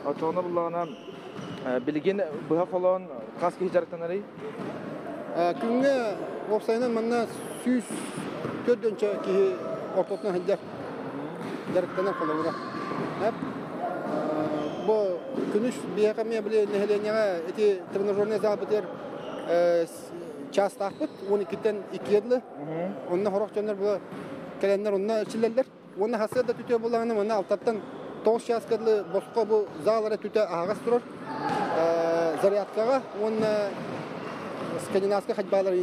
N: очоҕуна буллаҕына билигин быһа холоон хас киһи дьарыктанарый?
P: Күҥҥэ уопсайынан манна 104 киһи ортотунан сылдьар дьарыктанар холобура. Бу күнүс биһиэхэ эмиэ били нэһилиэнньэҕэ ити тренажерный залбытыгар чаастаахпыт 12-тэн 2-гэ дылы. Онно сорох дьоннор бу кэлэннэр онно эрчиллэллэр. Уонна хасыа да түтүө буоллаҕына манна алтаттан 9 чааска дылы босхо бу зал эрэ түтэ аһаҕас турар. Зарядкаҕа уонна скандинавскай ходьбалар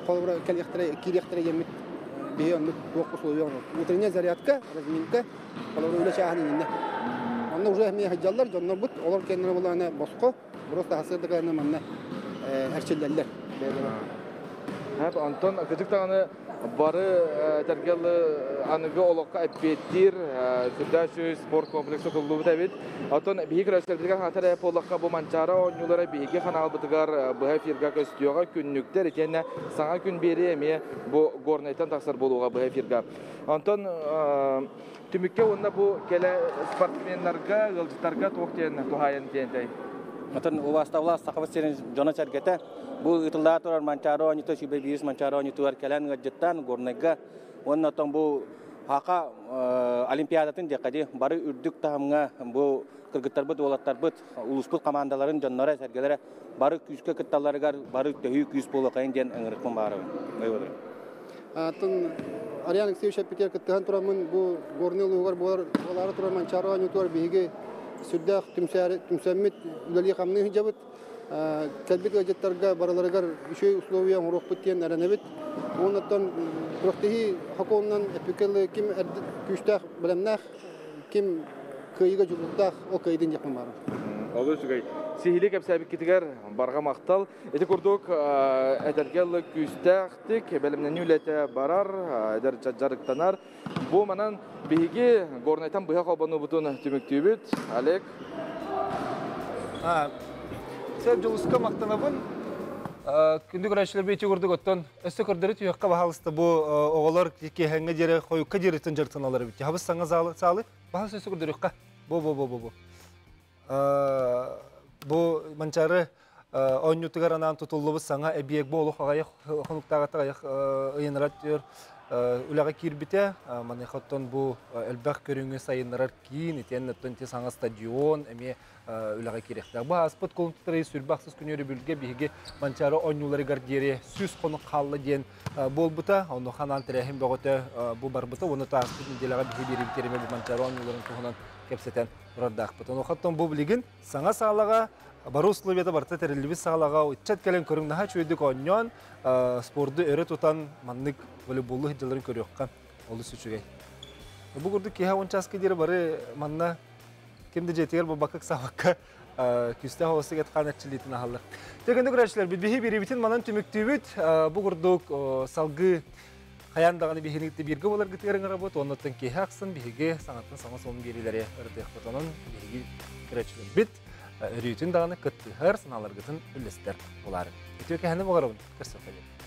P: холобура кэлиэхтэрэ киириэхтэрэ диэммит биһи оннук туох условия оҥорор. Утренняя зарядка, разминка, холобура үлэ чааһын иннинэ. Онно уже эмиэ сылдьаллар дьоннорбут, олор кэннэ булаана босхо, просто сарсыарда манна эрчиллэллэр.
N: Онтон кырдьык даҕаны бары этэргэл аныгы олоххо эппиэттиир сүрдээх спорт комплекса туллубут эбит. Оттон биһиги көрөөччүлэрбитигэр хатар ээ буоллахха бу Манчаары оонньуулара биһиги ханаалбытыгар быһа эфирга көстүөҕэ күннүктэр итиэннэ саҥа күн биэрии эмиэ бу Горнайтан тахсар буолуоҕа быһа эфирга. Онтон түмүккэ уонна бу кэлэ спортсменнарга, ыалдьыттарга туох диэн туһаайан диэнтэй?
O: Оттон убаастабылаах Сахабыт сирин дьоно-сэргэтэ бу ыытыллаа турар Манчаары оонньуута сүүрбэ биирис Манчаары оонньуутугар кэлэн ыалдьыттаан Горнайга уонна оттон бу Хака Олимпиадатын диэххэ дии бары үрдүк таһымҥа бу кыргыттарбыт, уолаттарбыт, улууспут хамаандаларын дьонноро, сэргэлэрэ бары күүскэ кытталларыгар бары төһүү күүс буолуоххайын диэн ыҥырыкпын баарабын.
P: Атын Ариан Алексеевич эппитигэр кыттыһан тураммын бу Горнай улууһугар буолар буолаары турар Манчаары оонньуутугар биһиги сүрдээх түмсэммит үлэлии-хамныы сылдьабыт. Кэлбит ыалдьыттарга барыларыгар үчүгэй условия оҥоруохпут диэн эрэнэбит. Уоннаттан күрэхтэһии хокуонунан эппиккэ ким күүстээх бэлэмнээх, ким кыайыыга дьулуурдаах, ол кыайдын диэхпин баарым.
N: Олус үчүгэй. Сиһилии кэпсээбиккитигэр барҕа махтал. Ити курдук этэргэ дылы күүстээхтик бэлэмнэнии үлэтэ барар, эдэр дьарыктанар. Бу манан биһиги Горнайтан быһа холбонуубутун түмүктүүбүт. Олег.
A: Сөп Дьулуска махтанабын. Күндү көрөөччүлэр бэйти курдук оттон өссө көрдөрү түһүөххэ баһаалыста бу оҕолор киэһэҥҥэ диэри хойукка диэриттэн дьарыктаналар эбит. Хабыс саҥа залы саалы баһаас өссө көрдөрүөххэ. Бу бу бу бу бу. Бу Манчаары оонньуутугар анаан тутуллубут саҥа эбийиэк бу олох аҕыйах хонуктааҕыта аҕыйах ыйынара түөр үлэҕэ киирбитэ. Маныаха оттон бу элбэх көрүҥү сайыннарар киин, итиэннэ оттон ити саҥа стадион эмиэ үлэҕэ киириэхтээх. Бу ааспыт кулун тутар сүүрбэ ахсыс күн өрөбүлгэ биһиги Манчаары оонньууларыгар диэри 100 хонук хаалла диэн буолбута. Онуоха анаан тэрээһин бөҕөтө бу барбыта. Уонна ааспыт нэдиэлэҕэ биһиги биэриибит эмиэ бу Манчаары оонньууларын туһунан кэпсэтэн турардаахпыт. Онуоха бу билигин саҥа саалаҕа бары условията барыта тэриллибит саалаҕа ыччат кэлэн көрүҥ наһаа үчүгэйдик оонньоон спорду өрө тутан маннык волейболу сылдьалларын көрүөххэ олус үчүгэй. Бу курдук киһи он чааска диэри бары манна ким да дьиэтигэр буолбакка ыксаабакка күүстээх оҕустук эт-хаан эрчиллиитин аһаллар. Төгүнү көрөөччүлэр биһи биэрибитин манан түмүктүүбүт. Бу курдук салгыы Хайаан даҕаны биһигини бииргэ буоларгытыгар ыҥырабыт, оннуттан киэһэ ахсын биһиги саҥаттан саҥа сонун биэриилэри ырытыахпыт. Онон биһиги көрөөччүлэрбит өрүүтүн даҕаны кыттыһар, санааларгытын үллэстэр буолаарыҥ. Үтүө кэһэни баҕарабын. Көрсүөххэ диэри.